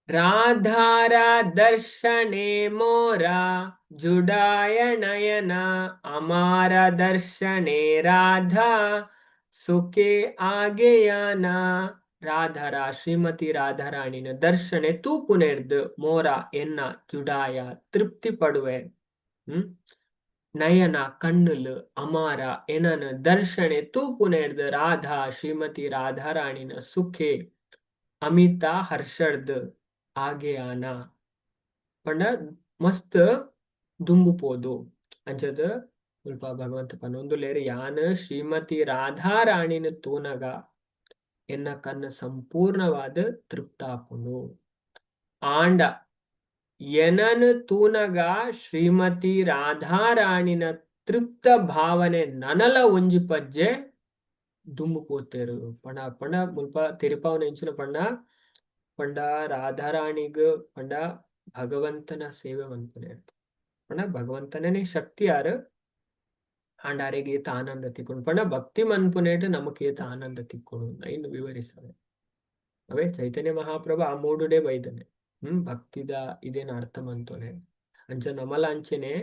[SPEAKER 1] ರಾಧಾರ ದರ್ಶನೆ ಮೋರ ಜುಡಾಯ ನಯನ ಅಮಾರ ದರ್ಶನೆ ರಾಧಾ ಸುಖೆ ಆಗೇಯಾನ. ರಾಧಾರ ಶ್ರೀಮತಿ ರಾಧಾರಾಣಿನ ದರ್ಶನೆ ತೂಪುನೆರ್ದ್ ಮೋರ ಎನ್ನ ಜುಡಾಯ ತೃಪ್ತಿ ಪಡುವೆ. ನಯನ ಕಣ್ಣುಲು ಅಮಾರ ಎನನ ದರ್ಶನೆ ತೂಪುನೆರ್ದ್ ರಾಧಾ ಶ್ರೀಮತಿ ರಾಧಾರಾಣಿನ ಸುಖೆ ಅಮಿತ ಹರ್ಷರ್ದ್ ಆಗೇಯಾನ ಪಂಡ ಮಸ್ತ್ ದುಂಬು ಪೋದು. ಅಂಚದ ಮುಲ್ಪ ಭಗವಂತ ಪನೊಂದುಲ್ಲೆರ್ ಯಾನ್ ಶ್ರೀಮತಿ ರಾಧಾರಾಣಿನ ತೂನಗ ಎನ್ನ ಕಣ್ಣು ಸಂಪೂರ್ಣವಾದ ತೃಪ್ತ ಆಪುಂಡು. ಆಂಡ ಎನನ್ ತೂನಗ ಶ್ರೀಮತಿ ರಾಧಾರಾಣಿನ ತೃಪ್ತ ಭಾವನೆ ನನಲ ಒಂಜಿ ಪಜ್ಜೆ ದುಂಬು ಪೋತೆರ್ ಪಂಡ ಪಂಡ ಮುಲ್ಪ ತೆರಿಪಾವುನ ಎಂಚಿನ ಪಂಡ ಪಂಡ ರಾಧಾರಾಣಿಗ್ ಪಂಡ ಭಗವಂತನ ಸೇವೆ ಮನ್ಪುನೆ ಪಂಡ ಭಗವಂತನೇ ಶಕ್ತಿ ಯಾರು ಆಂಡ ಅರೆಗ್ ಏತ್ ಆನಂದ ತಿಕ್ಕುಂಡು ಪಂಡ ಭಕ್ತಿ ಮನ್ಪುನೇಟ್ ನಮಕ್ ಏತ್ ಆನಂದ ತಿಕ್ಕುಂಡು ಐನ್ ವಿವರಿಸವೆ. ಅವೇ ಚೈತನ್ಯ ಮಹಾಪ್ರಭು ಆ ಮೂಡುಡೆ ಬೈದನೆ. ಭಕ್ತಿದ ಇದೇನ ಅರ್ಥ ಮಂತೊನೆ. ಅಂಚ ನಮಲ ಅಂಚೆನೆ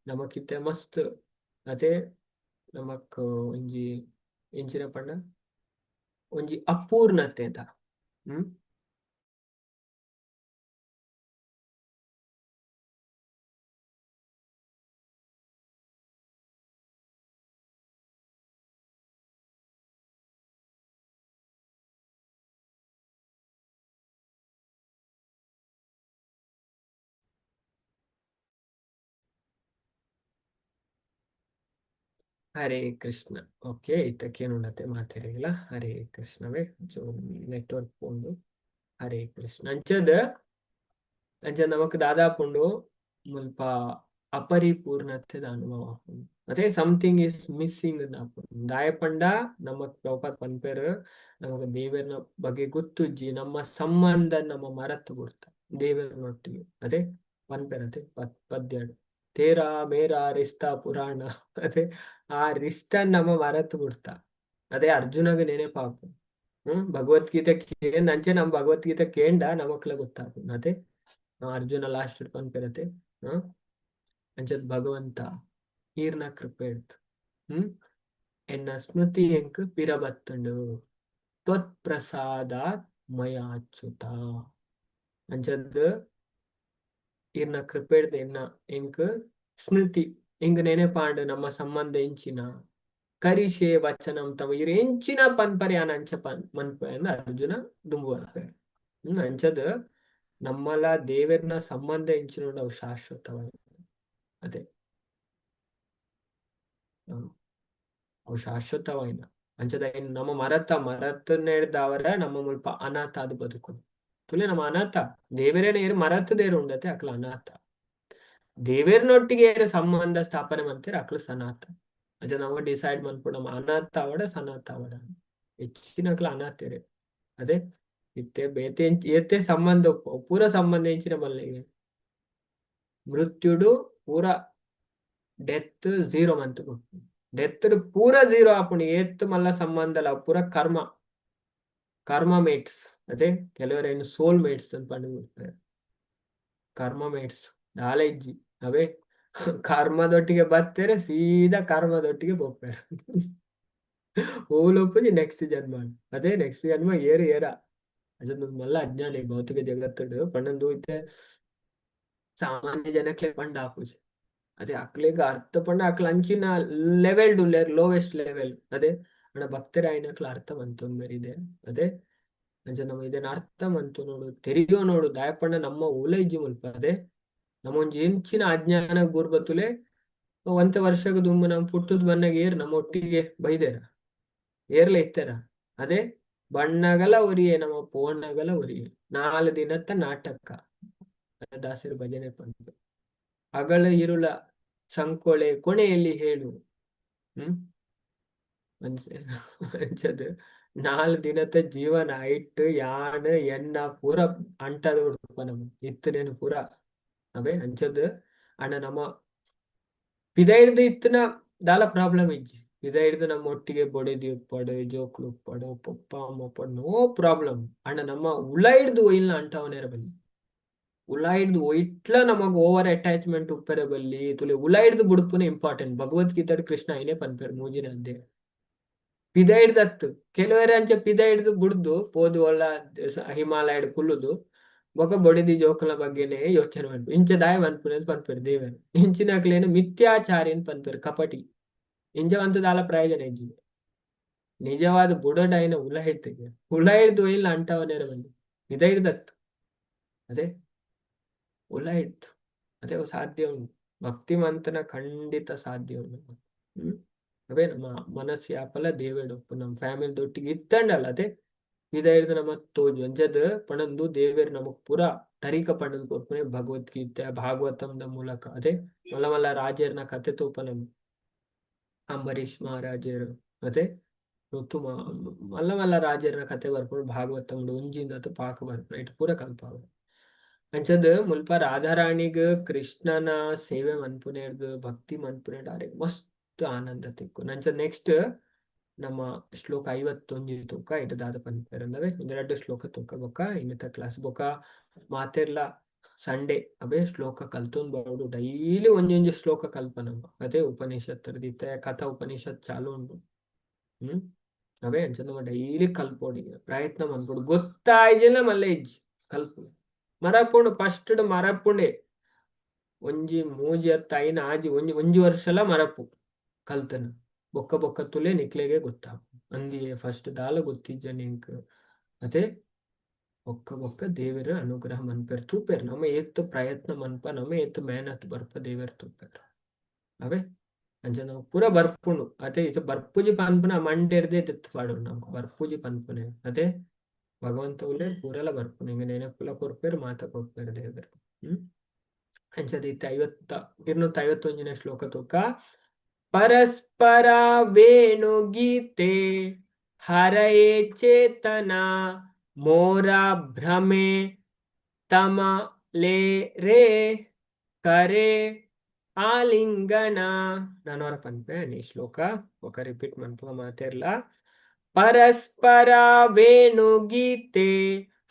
[SPEAKER 1] ನಮಕಿತ್ತೆ ಮಸ್ತ್ ಅತೆ ನಮಕ್ ಒಂಜಿ ಎಂಚಿನ ಪಂಡ ಒಂಜಿ ಅಪೂರ್ಣತೆದ ಹರೇ ಕೃಷ್ಣ. ಓಕೆ, ಇತ್ತಕ್ಕೇನುಂಡತೆ ಮಾತೆರೆಗ್ಲ ಹರೇ ಕೃಷ್ಣವೇ ನೆಟ್ವರ್ಕ್ ಪೋಂಡು. ಹರೇ ಕೃಷ್ಣ. ಅಂಚದ ಅಂಚ ನಮಕ್ ದಾದಾಪುಂಡು ಮುಲ್ಪ ಅಪರಿಪೂರ್ಣತೆದ ಅನುಭವ ಆಪುಂಡು. ಅದೇ ಸಮಥಿಂಗ್ is missing ಆಪುಂಡು. ದಾಯೆ ಪಂಡ ನಮಕ್ ಪ್ರಭುಪಾದ ಪನ್ಪೆರ್ ನಮಕ್ ದೇವೆರ್ನ ಬಗ್ಗೆ ಗೊತ್ತುಜ್ಜಿ, ನಮ್ಮ ಸಂಬಂಧ ನಮ್ಮ ಮರತ್ ಗುರ್ತ ದೇವೆರ್ನೊಟ್ಟಿಗೆ. ಅದೇ ಪನ್ಪೆರ್ ಅದೇ ಪದ್ಯಡ್ ತೇರಾ ಮೇರಾ ರಿಸ್ತಾ ಪುರಾಣ. ಅದೇ ಆ ರಿಸ್ತ ನಮ್ಮ ಮರತ್ ಗುರ್ತ. ಅದೇ ಅರ್ಜುನಗ ನೆನೆಪಾಪು. ಭಗವದ್ಗೀತೆ ಕೇಂದ್ ಅಂಚೆ ನಮ್ಮ ಭಗವದ್ಗೀತೆ ಕೇಂಡ ನಮಕ್ಲ ಗೊತ್ತಾಪುಂಡು. ಅದೇ ಅರ್ಜುನ ಲಾಸ್ಟ್ ಪನ್ಪೆರತೆ ಅಂಚದ್ ಭಗವಂತ ಈರ್ನ ಕೃಪೆ ಎನ್ನ ಸ್ಮೃತಿ ಎಂಕ್ ಪಿರ ಬತ್ತುಂಡು ತ್ವತ್ ಪ್ರಸಾದಾತ್ ಮಯಾಚ್ಯುತ. ಅಂಚದ್ ಈರ್ನ ಕೃಪೆಡ್ದ್ ಎನ್ನ ಎಂಕ್ ಸ್ಮೃತಿ ಎಂಕ್ ನೆನೆಪಾಂಡ್ ನಮ್ಮ ಸಂಬಂಧ ಎಂಚಿನ ಕರಿಷೆ ವಚನಂ ತವ ಇರ್ ಎಂಚಿನ ಪನ್ಪರೆ ಯಾನ್ ಅಂಚ ಪನ್ ಮನ್ಪೆ ಅಂದ್ ಅರ್ಜುನ ದುಂಬು ಪನ್ಪೆ. ಅಂಚದ್ ನಮ್ಮಲ ದೇವೆರ್ನ ಸಂಬಂಧ ಎಂಚಿನ ಅವು ಶಾಶ್ವತವಾದ. ಅದೇ ಅವು ಶಾಶ್ವತವಾಯಿನ. ಅಂಚದ ನಮ್ಮ ಮರತ ಮರತನೆಡ್ದಾವರ ನಮ್ಮ ಮುಲ್ಪ ಅನಾಥ ಆದ್ ಬದುಕುನು. ತುಲೆ ನಮ್ಮ ಅನಾಥ ದೇವೆರೇನ ಏರ್ ಮರತದೇರು ಉಂಡತೆ ಅಕ್ಲ ಅನಾಥ. ದೇವೆರ್ನೊಟ್ಟಿಗೆ ಏರ್ ಸಂಬಂಧ ಸ್ಥಾಪನೆ ಮಂತೆರ್ ಅಕ್ಲು ಸನಾತ. ಅಂಚ ನಮಗ್ ಡಿಸೈಡ್ ಮನ್ಪೊಡು ನಮ್ಮ ಅನಾಥ ಆವಡ ಸನಾತ ಆವಡ. ಹೆಚ್ಚಿನಕ್ಲ ಅನಾಥೆರೆ. ಅದೇ ಇತ್ತೆ ಬೇತೆ ಏತೆ ಸಂಬಂಧ ಪೂರ ಸಂಬಂಧ ಎಂಚಿನ ಮಲ್ಲೆಗೆ ಮೃತ್ಯುಡು ಪೂರ ಡೆತ್ ಝೀರೋ ಮಂತ್ ಕೊರ್ಪುಂಡು. ಡೆತ್ ಪೂರ ಝೀರೋ ಆಪುಂಡು. ಏತ್ ಮಲ್ಲ ಸಂಬಂಧಲ ಪೂರ ಕರ್ಮ ಕರ್ಮ ಮೇಟ್ಸ್. ಅದೇ ಕೆಲವರೇನು ಸೋಲ್ ಮೇಟ್ಸ್ ಅಂತ ಪಂದ್ ಕರ್ಮ ಮೇಟ್ಸ್ ದಾಲ ಇಜ್ಜಿ. ಅವೇ ಕರ್ಮದೊಟ್ಟಿಗೆ ಬತ್ತೇರೆ ಸೀದಾ ಕರ್ಮದೊಟ್ಟಿಗೆ ಪೋಪೆರ್. ಓಲುಪ್ಪುಜಿ ನೆಕ್ಸ್ಟ್ ಜನ್ಮ. ಅದೇ ನೆಕ್ಸ್ಟ್ ಜನ್ಮ ಏರ್ ಏರ ಅಜೊಂದು ಮಲ್ಲ ಅಜ್ಞಾನ ಈ ಭೌತಿಕ ಜಗತ್ತುಡು ಪಂಡೊಂದು ಇತ್ತೆ ಸಾಮಾನ್ಯ ಜನಕ್ಲೆ ಪಂಡ ಆಪುಜಿ. ಅದೇ ಅಕ್ಲೆಗ್ ಅರ್ಥ ಪಂಡ ಅಕ್ಲ ಅಂಚಿನ ಲೆವೆಲ್ ಉಲ್ಲೆರ್ ಲೋವೆಸ್ಟ್ ಲೆವೆಲ್. ಅದೇ ಆಂಡ ಭಕ್ತೆರಾಯಿನಕ್ಲ ಅರ್ಥ ಮಂತೊಂಬೆರ್ ಇದೆ. ಅದೇ ಅಂಚ ನಮ ಇದನ್ನ ಅರ್ಥ ಮಂತು ನೋಡು ತೆರಿಯೋ ನೋಡು ದಾಯೆ ಪಂಡ ನಮ್ಮ ಓಲ ಇಜ್ಜಿ ಮುಲ್ಪ. ಅದೇ ನಮ್ಮ ಒಂಜಿ ಎಂಚಿನ ಅಜ್ಞಾನ ಬೂರ್ಬತ್ತುಲೆ ಒಂತೆ ವರ್ಷಗ್ ದುಂಬು ನಮ್ ಪುಟ್ಟುದ್ ಬನ್ನಗ ಏರ್ ನಮ್ಮ ಒಟ್ಟಿಗೆ ಬೈದೆರ ಏರ್ಲ ಇತ್ತೆರ. ಅದೇ ಬಣ್ಣಗಲ ಒರಿಯೆ ನಮ್ಮ ಪೋಣ್ಣಗಲ ಒರಿಯೆ 4 ದಿನತ್ತ ನಾಟಕ ದಾಸರು ಭಜನೆ ಪಂಡ ಅಗಳ ಇರುಳ ಸಂಕೊಳೆ ಕೊನೆಯಲ್ಲಿ ಹೇಳು. ಅಂಚದ್ 4 ದಿನದ ಜೀವನ ಐಟ್ ಯಾನ್ ಎನ್ನ ಪೂರ ಅಂಟದ ಉಡುಪ ನಮ್ಮ ಇತ್ತನೇನು ಪೂರ ಅವೇ ಅಂಚದ್ ಅಣ್ಣ ನಮ್ಮ ಪಿದೈಡ್ದು ಇತ್ತಿನ ದಾಲ ಪ್ರಾಬ್ಲಮ್ ಇಜ್ಜಿ. ಪಿದೈಡ್ದು ನಮ್ಮ ಒಟ್ಟಿಗೆ ಬೊಡೆದಿ ಉಪ್ಪಡು ಜೋಕ್ಲು ಉಪ್ಪಡು ಪೊಪ್ಪ ಅಮ್ಮ ಉಪ್ಪಡು ನೋ ಪ್ರಾಬ್ಲಮ್. ಅಣ್ಣ ನಮ್ಮ ಉಲೈಡ್ದು ಒಯಿಲ್ನ ಅಂಟವನೇರ ಬಲ್ಲಿ. ಉಲಾಯಿಡ್ದು ಒಯ್ಟ್ಲ ನಮಗ್ ಓವರ್ ಅಟ್ಯಾಚ್ಮೆಂಟ್ ಉಪ್ಪೆರೆ ಬಲ್ಲಿ. ತುಲೆ ಉಲಾಯಿಡ್ದು ಬುಡ್ಪುನ ಇಂಪಾರ್ಟೆಂಟ್. ಭಗವದ್ಗೀತೆಡ್ ಕೃಷ್ಣ ಐನೇ ಪನ್ಪೆರ್ ಮೂಜಿನ ಅಧ್ಯಾಯ. ಪಿದಯಿಡ್ದತ್ತು ಕೆಲವೆರ್ ಅಂಚ ಪಿದಯಿಡ್ದು ಬುಡ್ದು ಪೋದು ಒಲ್ಲ ಹಿಮಾಲಯಡ್ ಕುಲ್ಲುದು ಬೊಕ ಬೊಡೆದಿ ಜೋಕುಲ್ನ ಬಗ್ಗೆನೇ ಯೋಚನೆ ಮನ್ಪು ಇಂಚ ದಾಯೆ ಮನ್ಪುನೆ ಪನ್ಪೆರ್ ದೇವೆರ್. ಇಂಚಿನಕ್ಲೆನ್ ಮಿಥ್ಯಾಚಾರಿ ಪನ್ಪೆರ್, ಕಪಟಿ. ಇಂಚ ಮಂತ್ ದಾಲ ಪ್ರಯೋಜನ ಇಜ್ಜಿ. ನಿಜವಾದ ಬುಡಡಾಯಿನ ಉಲಹಿಡ್ದು ಉಲಹಿಡ್ದು ಒಯ್ಲ್ ಅಂಟವನೇರ ಬಂದು ಪಿದಯಿಡ್ದತ್ತು ಅದೇ ಉಲಹಿಡ್ದು ಅದೇ ಸಾಧ್ಯ ಉಂಟು. ಭಕ್ತಿ ಮಂತನ ಖಂಡಿತ ಸಾಧ್ಯ ಉಂಟು. ಅವೇ ನಮ್ಮ ಮನಸ್ಸು ಯಾಪಲ ದೇವೆಡೊಪ್ಪು ನಮ್ಮ ಫ್ಯಾಮಿಲಿ ದೊಟ್ಟಿಗೆ ಇತ್ತಂಡಲ್ಲ ಅದೇ ಪಿದಯಿಡ್ದು ನಮ ತೋಜು ಅಂಚದ್ ಪಣಂದು ದೇವೆರ್ ನಮಕ್ ಪೂರ ತರೀಕ ಪಂಡದ್ ಕೊರ್ಪುನೆ ಭಗವದ್ಗೀತೆ ಭಾಗವತಂದ ಮೂಲಕ. ಅದೇ ಮಲ್ಲ ಮಲ್ಲ ರಾಜೆರ್ನ ಕತೆ ತೂಪ ನಮ ಅಂಬರೀಷ್ ಮಹಾರಾಜರು ಅದೇ ಋತು ಮಲ್ಲ ಮಲ್ಲ ರಾಜೆರ್ನ ಕತೆ ಬರ್ಪುಂಡು ಭಾಗವತಂಡ್ ಒಂಜಿಂದ ಪಾಕ ಬರ್ಪುಂಡು ಇಟ್ ಪೂರ ಕಲ್ಪಾವ. ಅಂಚದ್ ಮುಲ್ಪ ರಾಧಾರಾಣಿಗ್ ಕೃಷ್ಣನ ಸೇವೆ ಮನ್ಪುನೆರ್ದ್ ಭಕ್ತಿ ಮನ್ಪುನೆರ್ದ್ ಆರೆಗ್ ಮಸ್ತ್ ಆನಂದ ತಿಕ್ಕು. ಅಂಚ ನೆಕ್ಸ್ಟ್ ನಮ್ಮ ಶ್ಲೋಕ 51 ತೂಕ ಇಟ ದಾದ ಪನ್ಪೆರ್ ಅಂದವೆ ಒಂಜಿ ರಡ್ಡ್ ಶ್ಲೋಕ ತೂಕ ಬೊಕ ಇನ್ನಿತ ಕ್ಲಾಸ್ ಬೊಕ ಮಾತೆರ್ಲ ಸಂಡೇ ಅವೇ ಶ್ಲೋಕ ಕಲ್ತೊಂದು ಬರೊಡು. ಡೈಲಿ ಒಂಜೊಂಜಿ ಶ್ಲೋಕ ಕಲ್ಪ ನಮ ಅದೇ ಉಪನಿಷತ್ ಇತ್ತೆ ಕಥಾ ಉಪನಿಷತ್ ಚಾಲು ಉಂಡು. ಅವೇ ಅಂಚ ನಮ ಡೈಲಿ ಕಲ್ಪೊಡು, ಪ್ರಯತ್ನ ಮನ್ಪೊಡು. ಗೊತ್ತಾಯ್ಜಿಲ್ಲ ಮಲ್ಲ ಇಜ್ಜಿ ಕಲ್ಪು ಮರಪುಂಡು ಫಸ್ಟ್ ಮರಪುಂಡೆ ಒಂಜಿ ಮೂಜಿ ಅತ್ತ ಐನ್ ಆಜಿ ಒಂಜಿ ಒಂಜಿ ವರ್ಷಲ ಮರಪು ಕಲ್ತನ ಬೊಕ್ಕ ಬೊಕ್ಕ ತುಲೆ ನಿಕ್ಲೆಗೆ ಗೊತ್ತಾಪು ಅಂದಿಯೇ ಫಸ್ಟ್ ದಾಲ ಗೊತ್ತಿಜ್ಜ ನಿಂಕ್. ಅದೇ ಬೊಕ್ಕ ಬೊಕ್ಕ ದೇವೆರ್ ಅನುಗ್ರಹ ಮನ್ಪೆರ್ ತೂಪೆರ್ ನಮ ಏತ್ ಪ್ರಯತ್ನ ಮನ್ಪ ನಮ ಏತ್ ಮೇಹನತ್ ಬರ್ಪ ದೇವೆರ್ ತೂಪೆರ್. ಅವೇ ಅಂಚ ನಮಕ್ ಪೂರ ಬರ್ಪುಂಡು. ಅದೇ ಇತ್ತೆ ಬರ್ಪುಜಿ ಪನ್ಪುನ ಮಂಡೆರ್ದೇ ದೆತ್ತ್ ಪಾಡೊಡು ನಮಕ್ ಬರ್ಪುಜಿ ಪನ್ಪುನೆ. ಅದೇ ಭಗವಂತ ಉಲ್ಲೆರ್ ಪೂರಲ ಬರ್ಪುಂಡು ಇಂಗ ನೆನಪುಲ ಕೊರ್ಪೆರ್ ಮಾತ ಕೊರ್ಪೆರ್ ದೇವೆರ್. ಅಂಚದ ಇತ್ತೆ 251ನೇ ಶ್ಲೋಕ ತೂಕ. ಪರಸ್ಪರ ವೇಣುಗೀತೆ ಹರಯೇ ಚೇತನ ಮೋರ ಭ್ರಮೆ ತಮಲೇ ರೇ ಕರೆ ಆಲಿಂಗನ. ನಾನೊರ ಪನ್ಪೆ ಈ ಶ್ಲೋಕ ಬೊಕ ರಿಪೀಟ್ ಮನ್ಪುವ ಮಾತೆರ್ಲ. ಪರಸ್ಪರ ವೇಣುಗೀತೆ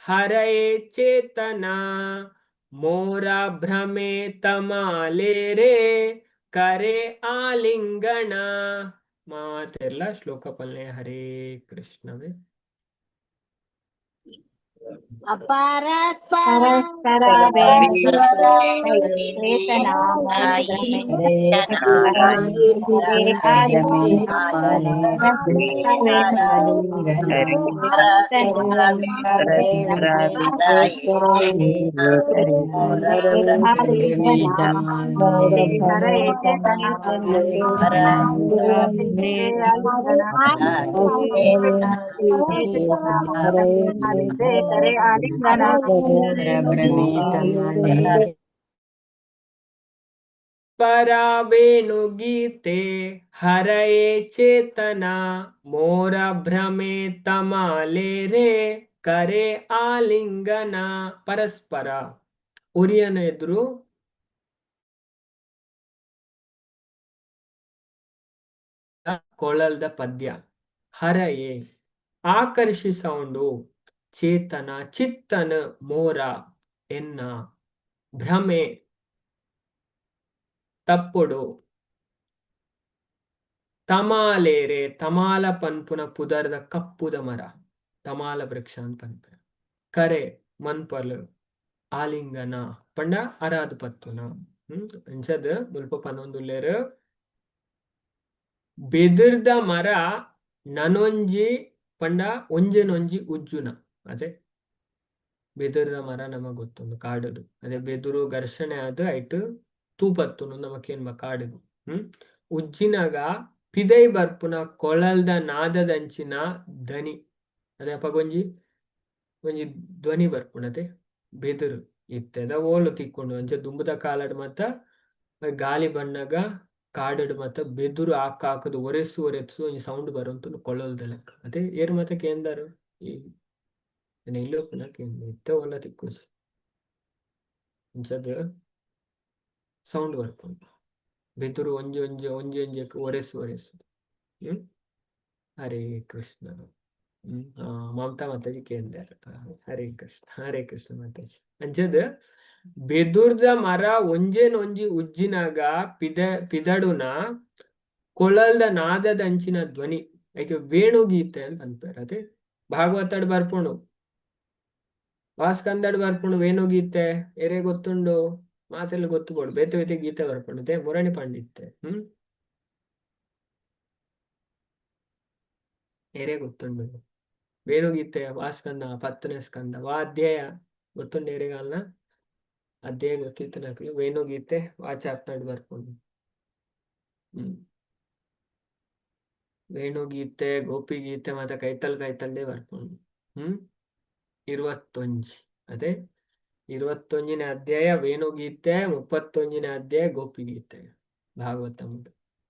[SPEAKER 1] ಹರಯೇ ಚೇತನ ಮೋರ ಭ್ರಮೆ ತಮಾಲೆ ರೇ ಕರೆ ಆಲಿಂಗನ. ಮಾತೆರ್ಲ ಶ್ಲೋಕ ಪಲ್ಲೆ. ಹರೇ ಕೃಷ್ಣವೇ.
[SPEAKER 3] ಪರಸ್ಪರ
[SPEAKER 1] ಪರ ವೇಣುಗೀತೆ ಹರಯೇ ಚೇತನ ಮೋರ ಭ್ರಮೆ ತಮಾಲೆ ರೇ ಕರೆ ಆಲಿಂಗನ. ಪರಸ್ಪರ ಒರಿಯನ ಎದುರು ಕೊಳಲ್ದ ಪದ್ಯ. ಹರಯೇ ಆಕರ್ಷಿಸೌಂಡು, ಚೇತನ ಚಿತ್ತನ, ಮೋರ ಎನ್ನ, ಭ್ರಮೆ ತಪ್ಪುಡು, ತಮಾಲೇರೆ ತಮಾಲ ಪನ್ಪುನ ಪುದರ್ದ ಕಪ್ಪುದ ಮರ ತಮಾಲ ವೃಕ್ಷ ಅಂತ ಪನ್ಪೆರ್. ಕರೆ ಮನ್ಪಲ್ ಆಲಿಂಗನ ಪಂಡ ಅರಾದ್ ಪತ್ತುನ. ಅಂಚದ್ ಮುಲ್ಪ ಪನೊಂದುಲ್ಲೆರ್ ಬೆದಿರ್ದ ಮರ ನನೊಂಜಿ ಪಂಡ ಒಂಜೆನೊಂಜಿ ಉಜ್ಜುನ. ಅದೇ ಬೆದುರ್ದ ಮರ ನಮಗ್ ಗೊತ್ತುಂಡು ಕಾಡುಡು. ಅದೇ ಬೆದುರು ಘರ್ಷಣೆ ಆದ್ ಐಟ್ ತೂಪತ್ತುಂಡು ನಮಕೇನ್ಮ ಕಾಡುಗು. ಉಜ್ಜಿನಗ ಪಿದೈ ಬರ್ಪುನ ಕೊಳಲ್ದ ನಾದದಂಚಿನ ದನಿ. ಅದೇ ಅಪಗ ಒಂಜಿ ಒಂಜಿ ಧ್ವನಿ ಬರ್ಪುಂಡು. ಅದೇ ಬೆದುರು ಇತ್ತೆದ ಓಲು ತಿಕ್ಕುಂಡು. ಅಂಚ ದುಂಬುದ ಕಾಲಡ್ ಮಾತ ಗಾಲಿ ಬನ್ನಗ ಕಾಡುಡು ಮಾತ ಬೆದುರು ಆಕ್ ಹಾಕುದು ಒರೆಸು ಒರೆಸು ಒಂಜಿ ಸೌಂಡ್ ಬರೊಂತುಂಡು ಕೊಳಲ್ದ ಲೆಕ್ಕ. ಅದೇ ಏರ್ ಮಾತ ಕೇಂದಾರು ಈ ಇಲ್ಲೊಪ್ಪುನ ಕೇಂದ್ ಇತ್ತೆ ಓಲ ತಿಕ್ಕುಜಿ. ಅಂಚದ ಸೌಂಡ್ ಬರ್ಪುಂಡು ಬೆದುರು ಒಂಜಿ ಒಂಜಿ ಒಂಜಿ ಒಂಜಿ ಒರೆಸು ಒರೆಸು. ಹರೇ ಕೃಷ್ಣ. ಮಮತಾ ಮಾತಾಜಿ ಕೇಂದಾರ್. ಹರೇ ಕೃಷ್ಣ ಹರೇ ಕೃಷ್ಣ ಮಾತಾಜಿ. ಅಂಚದ ಬೆದುರ್ದ ಮರ ಒಂಜೇನೊಂಜಿ ಉಜ್ಜಿನಾಗ ಪಿದ ಪಿದಡುನ ಕೊಳಲ್ದ ನಾದದ ಅಂಚಿನ ಧ್ವನಿ ಐಕೆ ವೇಣುಗೀತೆ ಅಂತ ಅನ್ಪೇರ್. ಅದೇ ಭಾಗವತಡ್ ಬರ್ಪುಂಡು, ವಾಸ್ಕಂದಡ್ ಬರ್ಪುಂಡು ವೇಣುಗೀತೆ. ಎರೆ ಗೊತ್ತುಂಡು? ಮಾತೆಲ್ಲ ಗೊತ್ತು ಬೋಡು. ಬೇತೆ ಬೇತೆ ಗೀತೆ ಬರ್ಪುಂಡು. ಅದೇ ಮುರಣಿ ಪಂಡಿತ್ತೆ. ಎರೆ ಗೊತ್ತುಂಡು ವೇಣುಗೀತೆ? ವಾಸ್ಕಂದ ಪತ್ತನೇ ಸ್ಕಂದ ವಾ ಅಧ್ಯಾಯ ಗೊತ್ತುಂಡು ಎರೆಗಾಲ್ನ? ಅಧ್ಯಾಯ ಗೊತ್ತಿತ್ತು ವೇಣುಗೀತೆ ವಾ ಚಾಪ್ಟರ್ ಬರ್ಪುಂಡು? ವೇಣುಗೀತೆ ಗೋಪಿಗೀತೆ ಮತ್ತೆ ಕೈತಲ್ ಕೈತಲ್ದೇ ಬರ್ಪುಂಡು. 21. ಅದೇ 21ನೇ ಅಧ್ಯಾಯ ವೇಣುಗೀತೆ, 31ನೇ ಅಧ್ಯಾಯ ಗೋಪಿಗೀತೆ ಭಾಗವತಂ.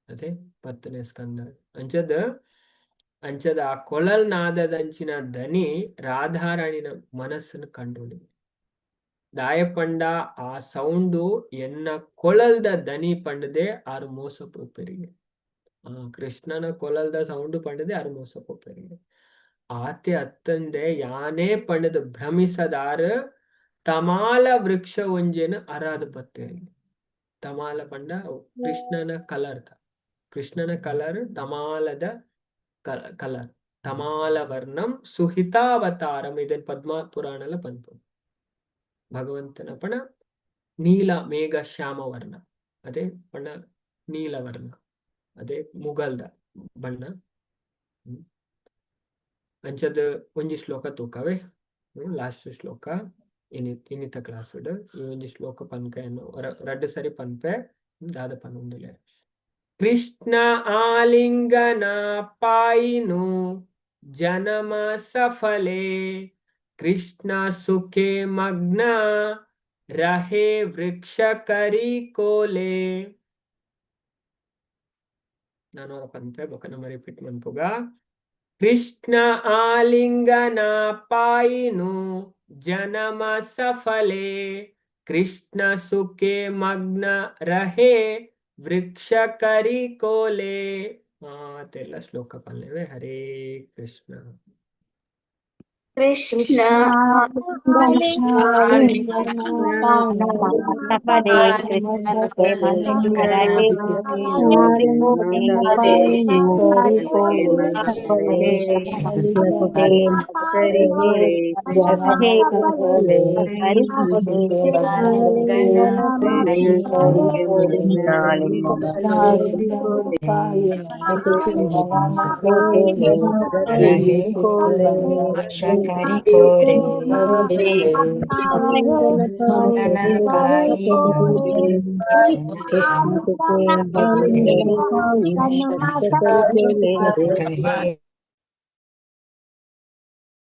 [SPEAKER 1] ಅದೇ 10ನೇ ಸ್ಕಂದ. ಅಂಚದ ಅಂಚದ ಆ ಕೊಳಲ್ ನಾದದಂಚಿನ ದನಿ ರಾಧಾರಾಣಿನ ಮನಸ್ಸನ್ನು ಕಂಡುಹಿಡಿ ದಾಯಪಂಡ ಆ ಸೌಂಡು ಎನ್ನ ಕೊಳಲ್ದ ದನಿ ಪಂಡದೆ ಆರು ಮೋಸ ಪೋಪೆರಿಗೆ. ಆ ಕೃಷ್ಣನ ಕೊಳಲ್ದ ಸೌಂಡು ಪಂಡದೆ ಆರು ಮೋಸ ಪೋಪೆರಿಗೆ. ಆತೆ ಅತ್ತಂದೆ ಯಾನೇ ಪಂಡದ ಭ್ರಮಿಸದಾರ ತಮಾಲ ವೃಕ್ಷ ಒಂಜೇನ ಅರಾದ ಪತ್ತೇರಿಗೆ. ತಮಾಲ ಪಂಡ ಕೃಷ್ಣನ ಕಲರ್, ಕೃಷ್ಣನ ಕಲರ್ ತಮಾಲದ ಕಲರ್. ತಮಾಲ ವರ್ಣಂ ಸುಹಿತಾವತಾರಂ ಇದನ್ ಪದ್ಮ ಪುರಾಣಲ ಪನ್ಪು. ಭಗವಂತನ ಪಣ ನೀಲ ಮೇಘ ಶ್ಯಾಮ ವರ್ಣ, ಅದೇ ಬಣ್ಣ ನೀಲ ವರ್ಣ, ಅದೇ ಮುಗಲ್ದ ಬಣ್ಣ. ಅಂಚದ ಒಂಜಿ ಶ್ಲೋಕ ತೂಕವೆ, ಲಾಸ್ಟ್ ಶ್ಲೋಕ ಇನ್ನಿತ ಕ್ಲಾಸ್. ಈ ಒಂಜಿ ಶ್ಲೋಕ ಪನ್ಕ ರಡ್ಡು ಸರಿ ಪನ್ಪೆ ದಾದ ಪನ್ನುಂದುಲೆ. ಕೃಷ್ಣ ಆಲಿಂಗನ ಪಾಯಿನು ಜನಮ ಸಫಲೆ, ಕೃಷ್ಣ ಸುಖೆ ಮಗ್ನ ರಹೆ ವೃಕ್ಷ ಕರಿ ಕೋಲೆ. ನಾನು ಪನ್ಪೆ ಬೊಕ ನಮ್ಮ ರಿಪೀಟ್ ಮನ್ಪುಗ. ಕೃಷ್ಣ ಆಲಿಂಗನ ಪಾಯಿನು ಜನಮ ಸಫಲೆ, ಕೃಷ್ಣ ಸುಖೆ ಮಗ್ನ ರಹೆ ವೃಕ್ಷ ಕರಿ ಕೋಲೆ. ಮಾತೆಲ್ಲ ಶ್ಲೋಕ ಪನ್ಲೇವೆ. ಹರೇ ಕೃಷ್ಣ.
[SPEAKER 2] ಕೃಷ್ಣ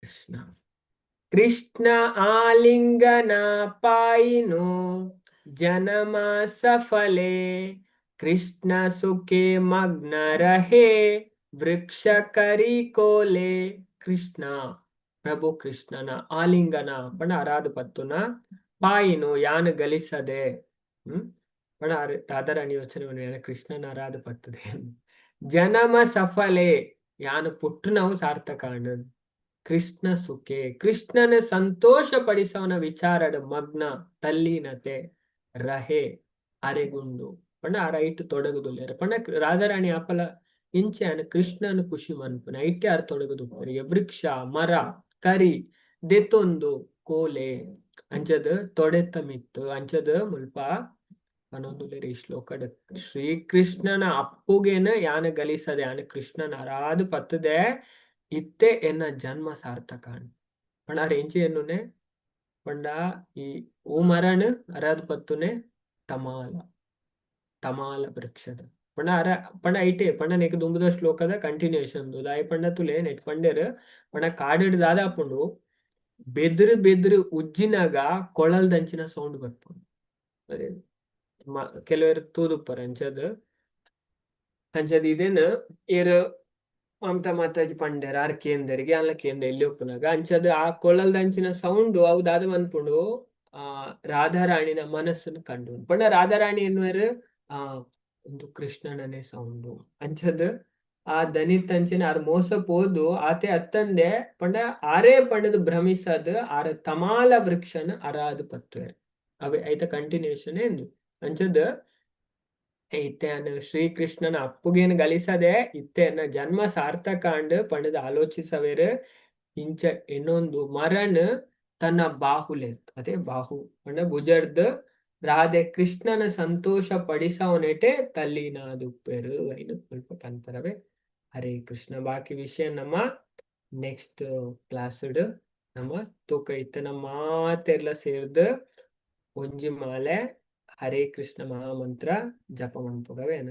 [SPEAKER 1] ಕೃಷ್ಣ ಕೃಷ್ಣ ಆಲಿಂಗನ ಪಾಯಿನು ಜನಮ ಸಫಲೆ, ಕೃಷ್ಣ ಸುಖೆ ಮಗ್ನ ರಹೆ ವೃಕ್ಷ ಕರಿ ಕೋಲೆ. ಕೃಷ್ಣ ಪ್ರಭು ಕೃಷ್ಣನ ಆಲಿಂಗನ ಪಣ ಅರಾದ ಪತ್ತುನ ಪಾಯಿನು ಯಾನು ಗಲಿಸದೆ. ಪಣ ರಾಧಾರಾಣಿ ಯೋಚನೆ ಕೃಷ್ಣನ ಅರಾದ ಪತ್ತದೆ. ಜನಮ ಸಫಲೆ ಯಾನು ಪುಟ್ಟುನವು ಸಾರ್ಥಕ. ಕೃಷ್ಣ ಸುಖೆ ಕೃಷ್ಣನ ಸಂತೋಷ ಪಡಿಸವನ ವಿಚಾರಡ್ ಮಗ್ನ ತಲ್ಲೀನತೆ ರಹೆ ಅರೆಗುಂಡು ಪಂಡ ಆ ರೈಟ್ ತೊಡಗುದುಲ್ಲೆರ್ ಪಂಡ ರಾಧಾರಾಣಿ ಆಪಲ ಇಂಚೆ ಆನ್ ಕೃಷ್ಣನ ಖುಷಿ ಮನ್ಪುನ ಐಟೆ ಆರ್ ತೊಡಗುದು. ವೃಕ್ಷ ಮರ ಕರಿ ದೆತ್ತೊಂದು ಕೋಲೆ ಅಂಚದ ತೊಡೆತ ಮಿತ್ತು ಅಂಚದ ಮುಲ್ಪ ಪನೊಂದುಲ್ಲೆರ್ ಈ ಶ್ಲೋಕಡ್. ಶ್ರೀಕೃಷ್ಣನ ಅಪ್ಪುಗೆನ ಯಾನ ಗಲಿಸದೆ ಯಾನ ಕೃಷ್ಣನ ಅರಾದು ಪತ್ತದೆ ಇತ್ತೆ ಎನ್ನ ಜನ್ಮ ಸಾರ್ಥಕ. ಪಂಡ ಆರ್ ಎಂಚಿ ಎನ್ನುನೆ ಪಂಡ ಈ ಓ ಮರನ್ ಅರಾದ್ ಪತ್ತುನೆ ತಮಾಲ ತಮಾಲ ವೃಕ್ಷದ ಪಂಡ ಅರ ಪಂಡ ಐಟೆ ಪಂಡ ನೆಕ್ ದುಂಬುದ ಶ್ಲೋಕದ ಕಂಟಿನ್ಯೂಯೇಷನ್ ದಾಯ ಪಂಡ ತುಲೆ ನೆಟ್ ಪಂಡೆರ್ ಪಂಡ ಕಾಡಿಡ್ ದಾದಾಪುಂಡು ಬೆದ್ರು ಬೆದ್ರು ಉಜ್ಜಿನಾಗ ಕೊಳಲ್ದಂಚಿನ ಸೌಂಡ್ ಬರ್ಪುಂಡು. ಅದೇ ಕೆಲವರು ತೂದುಪ್ಪರ್ ಅಂಚದ ಅಂಚದ ಇದೇನು ಏರ್ ಮಮತಾ ಮಾತಾಜಿ ಪಂಡೆರ್ ಆರ್ ಕೇಂದರಿಗೆ ಅಲ್ಲ ಕೇಂದ್ರ ಎಲ್ಲಿ ಉಪ್ಪುನಾಗ ಅಂಚದ ಆ ಕೊಳಲ್ದಂಚಿನ ಸೌಂಡು ಅವು ದಾದ ಮನ್ಪುಂಡು ಆ ರಾಧಾರಾಣಿನ ಮನಸ್ಸನ್ನು ಕಂಡು ಪಂಡ ರಾಧಾರಾಣಿ ಎನ್ನುವರು ಆ ಒಂದು ಕೃಷ್ಣನನೇ ಸೌಂಡು ಅಂಚದ ಆ ದನಿತಂಚಿನ ಆರ್ ಮೋಸ ಪೋದು ಆತೆ ಅತ್ತಂದೆ ಪಂಡ ಆರೇ ಪಂಡದು ಭ್ರಮಿಸದ್ ಆರ ತಮಾಲ ವೃಕ್ಷನ ಅರಾದು ಪತ್ತುವೆರ್. ಅವೆ ಐತ ಕಂಟಿನ್ಯೂಷನ್ ಎಂದು ಅಂಚದ ಇತ್ತೆ ಅನ್ನ ಶ್ರೀಕೃಷ್ಣನ ಅಪ್ಪುಗೇನು ಗಲಿಸದೆ ಇತ್ತೆ ಅನ್ನ ಜನ್ಮ ಸಾರ್ಥಕ ಅಂಡ್ ಪಂಡದ ಆಲೋಚಿಸವೇರು. ಇಂಚ ಇನ್ನೊಂದು ಮರನ್ ತನ್ನ ಬಾಹುಲೆ, ಅದೇ ಬಾಹು ಪಂಡ ಭುಜರ್ದ್, ರಾಧೆ ಕೃಷ್ಣನ ಸಂತೋಷ ಪಡಿಸವನೆಟೆ ತಲ್ಲಿನಾದುಪ್ಪೆರು ಐನು ಸ್ವಲ್ಪ ಪನ್ಪರವೆ. ಹರೇ ಕೃಷ್ಣ. ಬಾಕಿ ವಿಷಯ ನಮ್ಮ ನೆಕ್ಸ್ಟ್ ಕ್ಲಾಸ್ ನಮ್ಮ ತೂಕ. ಇತ್ತೆ ನಮ್ಮ ಮಾತೆರ್ಲ ಸೇರ್ದ್ ಒಂಜಿ ಮಾಲೆ ಹರೇ ಕೃಷ್ಣ ಮಹಾಮಂತ್ರ ಜಪ ಮನ್ಪುಗವೆ.